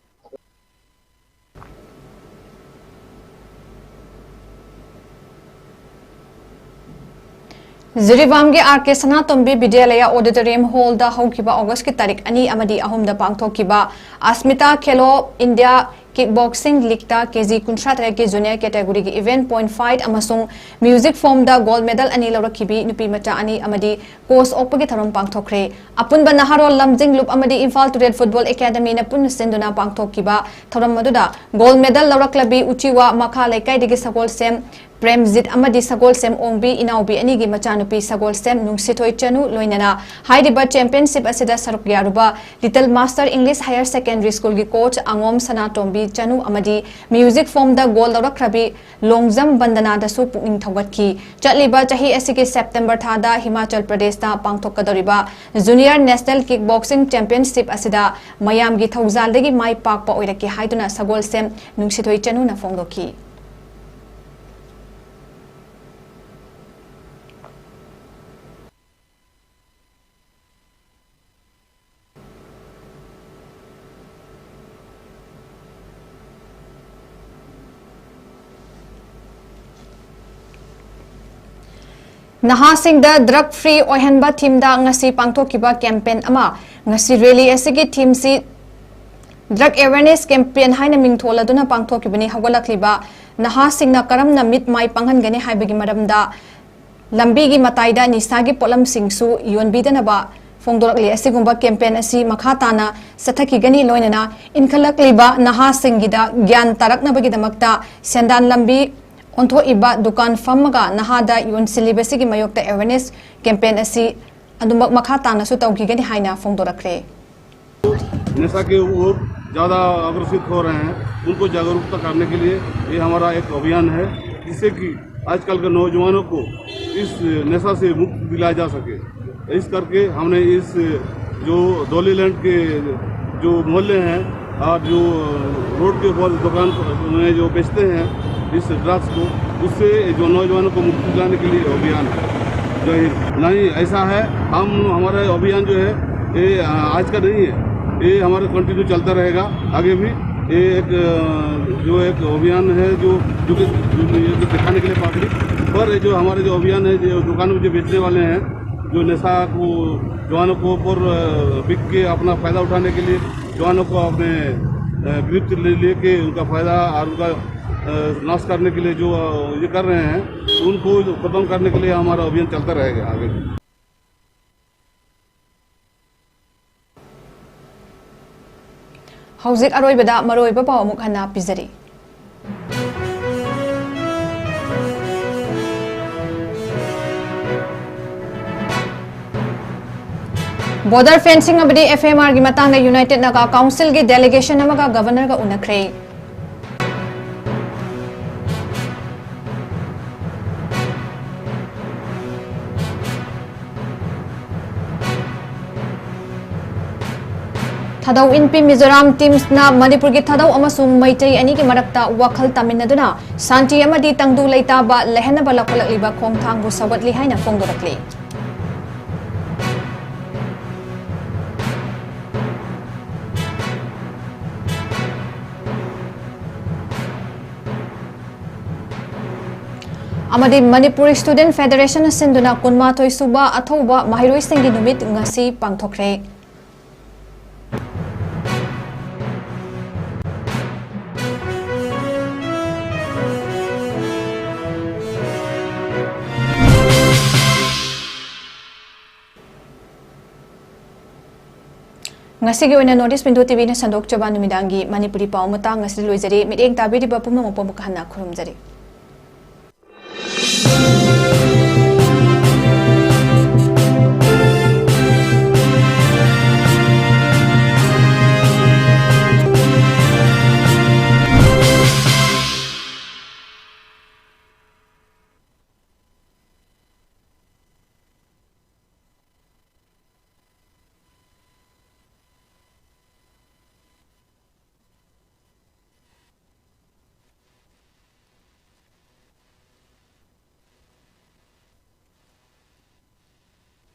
ꯖꯤꯔꯤꯕꯥꯝꯒꯤ ꯑꯥꯔ ꯀꯦ ꯁꯅꯥꯇꯣꯝꯕꯤ ꯕꯤꯗ꯭ꯌꯥꯂꯌꯥ ꯑꯣꯗꯤꯇꯣꯔꯤꯌꯝ ꯍꯣꯜꯗ ꯍꯧꯈꯤꯕ ꯑꯣꯒꯁꯀꯤ ꯇꯥꯔꯤꯛ ꯑꯅꯤ ꯑꯃꯗꯤ ꯑꯍꯨꯝꯗ ꯄꯥꯡꯊꯣꯛꯈꯤꯕ ꯑꯁꯃꯤꯇꯥ ꯈꯦꯂꯣ ꯏꯟꯗꯤꯌꯥ Kickboxing leagueꯇ ꯀꯦ ꯖꯤ ꯀꯨꯟꯊ꯭ꯔꯥ ꯇꯔꯦꯠꯀꯤ junior categoryꯒꯤ event point fight ꯑꯃꯁꯨꯡ music formꯗ gold medal ꯑꯅꯤ ꯂꯧꯔꯛꯈꯤꯕꯤ ꯅꯨꯄꯤ ꯃꯆꯥ ꯑꯅꯤ ꯑꯃꯗꯤ coach ꯑꯣꯛꯄꯒꯤ ꯊꯧꯔꯝ ꯄꯥꯡꯊꯣꯛꯈ꯭ꯔꯦ꯫ ꯑꯄꯨꯟꯕ ꯅꯍꯥꯔꯣꯜ ꯂꯝꯖꯤꯡ ꯂꯨꯞ ꯑꯃꯗꯤ ꯏꯝꯐꯥꯜ ꯇꯨꯔꯦꯠ football academyꯅ ꯄꯨꯟꯅ ꯁꯤꯟꯗꯨꯅ ꯄꯥꯡꯊꯣꯛꯈꯤꯕ ꯊꯧꯔꯝ ꯑꯗꯨꯗ gold medal ꯂꯧꯔꯛꯂꯕꯤ ꯎꯆꯤꯋꯥ ꯃꯈꯥ ꯂꯩꯀꯥꯏꯗꯒꯤ ꯁꯒꯣꯜꯁꯦꯝ ꯄ꯭ꯔꯦꯝꯖꯤꯠ ꯑꯃꯗꯤ ꯁꯒꯣꯜꯁꯦꯝ ꯑꯣꯡꯕꯤ ꯏꯅꯥꯎꯕꯤ ꯑꯅꯤꯒꯤ ꯃꯆꯥꯅꯨꯄꯤ ꯁꯒꯣꯜꯁꯦꯝ ꯅꯨꯡꯁꯤꯊꯣꯏ ꯆꯅꯨ ꯂꯣꯏꯅꯅ ꯍꯥꯏꯔꯤꯕ championship ꯑꯁꯤꯗ ꯁꯔꯨꯛ ꯌꯥꯔꯨꯕ Little Master English Higher Secondary Schoolꯒꯤ coach ꯑꯉꯣꯝ ꯁꯅꯥꯇꯣꯝꯕꯤ ꯆꯅꯨ ꯑꯃꯗꯤ music formꯗ gold ꯂꯧꯔꯛꯈ꯭ꯔꯕꯤ ꯂꯣꯡꯖꯝ ꯕꯟꯗꯅꯥꯗꯁꯨ ꯄꯨꯛꯅꯤꯡ ꯊꯧꯒꯠꯈꯤ꯫ ꯆꯠꯂꯤꯕ ꯆꯍꯤ ꯑꯁꯤꯒꯤ September ꯊꯥꯗ ꯍꯤꯃꯥꯆꯜ ꯄ꯭ꯔꯗꯦꯁꯇ ꯄꯥꯡꯊꯣꯛꯀꯗꯧꯔꯤꯕ Junior National Kickboxing Championship ꯑꯁꯤꯗ ꯃꯌꯥꯝꯒꯤ ꯊꯧꯖꯥꯜꯗꯒꯤ ꯃꯥꯏ ꯄꯥꯛꯄ ꯑꯣꯏꯔꯛꯀꯦ ꯍꯥꯏꯗꯨꯅ ꯁꯒꯣꯜꯁꯦꯝ ꯅꯨꯡꯁꯤꯊꯣꯏ ꯆꯅꯨꯅ ꯐꯣꯡꯗꯣꯛꯈꯤ꯫ ꯅꯍꯥꯁꯤꯡꯗ drug free ꯑꯣꯏꯍꯟꯕ themeꯗ ꯉꯁꯤ ꯄꯥꯡꯊꯣꯛꯈꯤꯕ campaign ꯑꯃ꯫ ꯉꯁꯤ rally ꯑꯁꯤꯒꯤ themeꯁꯤ drug awareness campaign ꯍꯥꯏꯅ ꯃꯤꯡꯊꯣꯜ ꯑꯗꯨꯅ ꯄꯥꯡꯊꯣꯛꯈꯤꯕꯅꯤ꯫ ꯍꯧꯒꯠꯂꯛꯂꯤꯕ ꯅꯍꯥꯁꯤꯡꯅ ꯀꯔꯝꯅ ꯃꯤꯠ ꯃꯥꯏ ꯄꯥꯡꯍꯟꯒꯅꯤ ꯍꯥꯏꯕꯒꯤ ꯃꯔꯝꯗ ꯂꯝꯕꯤꯒꯤ ꯃꯇꯥꯏꯗ ꯅꯤꯁꯥꯒꯤ ꯄꯣꯠꯂꯝꯁꯤꯡꯁꯨ ꯌꯣꯟꯕꯤꯗꯅꯕ ꯐꯣꯡꯗꯣꯔꯛꯂꯤ꯫ ꯑꯁꯤꯒꯨꯝꯕ campaign ꯑꯁꯤ ꯃꯈꯥ ꯇꯥꯅ ꯆꯠꯊꯈꯤꯒꯅꯤ꯫ ꯂꯣꯏꯅꯅ ꯏꯟꯈꯠꯂꯛꯂꯤꯕ ꯅꯍꯥꯁꯤꯡꯒꯤꯗ ꯒ꯭ꯌꯥꯟ ꯇꯥꯔꯛꯅꯕꯒꯤꯗꯃꯛꯇ ꯁꯦꯟꯗꯥꯟ ꯂꯝꯕꯤ ꯑꯣꯟꯊꯣꯛꯏꯕ ꯗꯨꯀꯥꯟ ꯐꯝꯃꯒ ꯅꯍꯥꯗ ꯌꯣꯟꯁꯤꯜꯂꯤꯕꯁꯤꯒꯤ ꯃꯥꯌꯣꯛꯇ awareness campaign ꯑꯁꯤ ꯑꯗꯨꯃꯛ ꯃꯈꯥ ꯇꯥꯅꯁꯨ ꯇꯧꯈꯤꯒꯅꯤ ꯍꯥꯏꯅ ꯐꯣꯡꯗꯣꯔꯛꯈ꯭ꯔꯦ꯫ नशा के ओर ज़्यादा अग्रसित हो रहे हैं, उनको जागरूकता करने के लिए ये हमारा एक अभियान है, जिससे कि आजकल के नौजवानों को इस नशा से मुक्त दिलाया जा सके। इस करके हमने इस जो डोलीलैंड के जो मोहल्ले हैं और जो रोड के ऊपर दुकान में जो बेचते हैं इस ड्रग्स को, उससे जो नौजवानों को मुक्ति दिलाने के लिए अभियान है। जय हिंद। नहीं, ऐसा है, हम हमारा अभियान जो है ये आज का नहीं है, ये हमारा कंटिन्यू चलता रहेगा आगे भी। ये एक जो एक अभियान है जो जो कि दिखाने के लिए पब्लिक पर जो हमारे जो अभियान है जो दुकान में जो बेचने वाले हैं, जो नशा को जवानों को ऊपर बिक के अपना फ़ायदा उठाने के लिए जवानों को अपने गिरफ्त ले लेके उनका फ़ायदा और उनका नाश करने के लिए जो ये कर रहे हैं, उनको खत्म करने के लिए हमारा अभियान चलता रहेगा आगे भी। ꯍꯧꯖꯤꯛ ꯑꯔꯣꯏꯕꯗ ꯃꯔꯨꯑꯣꯏꯕ ꯄꯥꯎ ꯑꯃꯨꯛ ꯍꯟꯅ ꯄꯤꯖꯔꯤ꯫ ꯕꯣꯔꯗꯔ ꯐꯦꯟꯁꯤꯡ ꯑꯃꯗꯤ ꯑꯦꯐ ꯑꯦꯝ ꯑꯥꯔꯒꯤ ꯃꯇꯥꯡꯗ ꯌꯨꯅꯥꯏꯇꯦꯗ ꯅꯥꯒꯥ ꯀꯥꯎꯟꯁꯤꯜꯒꯤ ꯗꯦꯂꯤꯒꯦꯁꯟ ꯑꯃꯒ ꯒꯕꯔꯅꯔꯒ ꯎꯅꯈ꯭ꯔꯦ꯫ ꯊꯥꯗꯧ ꯏꯟꯄꯤ ꯃꯤꯖꯣꯔꯥꯝ ꯇꯤꯝꯁꯅ ꯃꯅꯤꯄꯨꯔꯒꯤ ꯊꯥꯗꯧ ꯑꯃꯁꯨꯡ ꯃꯩꯇꯩ ꯑꯅꯤꯒꯤ ꯃꯔꯛꯇ ꯋꯥꯈꯜ ꯇꯥꯃꯤꯟꯅꯗꯨꯅ ꯁꯥꯟꯇꯤ ꯑꯃꯗꯤ ꯇꯪꯗꯨ ꯂꯩꯇꯥꯕ ꯂꯩꯍꯟꯅꯕ ꯂꯧꯈꯠꯂꯛꯂꯤꯕ ꯈꯣꯡꯊꯥꯡꯕꯨ ꯁꯧꯒꯠꯂꯤ ꯍꯥꯏꯅ ꯐꯣꯡꯗꯣꯔꯛꯂꯤ꯫ ꯑꯃꯗꯤ ꯃꯅꯤꯄꯨꯔ ꯁ꯭ꯇꯨꯗꯦꯟꯠ ꯐꯦꯗꯔꯦꯁꯟꯅ ꯁꯤꯟꯗꯨꯅ ꯀꯨꯟꯃꯥꯊꯣꯏ ꯁꯨꯕ ꯑꯊꯧꯕ ꯃꯍꯩꯔꯣꯏꯁꯤꯡꯒꯤ ꯅꯨꯃꯤꯠ ꯉꯁꯤ ꯄꯥꯡꯊꯣꯛꯈ꯭ꯔꯦ꯫ ꯉꯁꯤꯒꯤ ꯑꯣꯏꯅ North East Window ꯇꯤ ꯚꯤꯅ ꯁꯟꯗꯣꯛꯆꯕ ꯅꯨꯃꯤꯗꯥꯡꯒꯤ ꯃꯅꯤꯄꯨꯔꯤ ꯄꯥꯎ ꯃꯇꯥꯡ ꯑꯁꯤꯗ ꯂꯣꯏꯖꯔꯦ꯫ ꯃꯤꯠꯌꯦꯡ ꯇꯥꯕꯤꯔꯤꯕ ꯄꯨꯝꯅꯃꯛꯄꯨ ꯑꯃꯨꯛ ꯍꯟꯅ ꯈꯨꯔꯨꯝꯖꯔꯤ꯫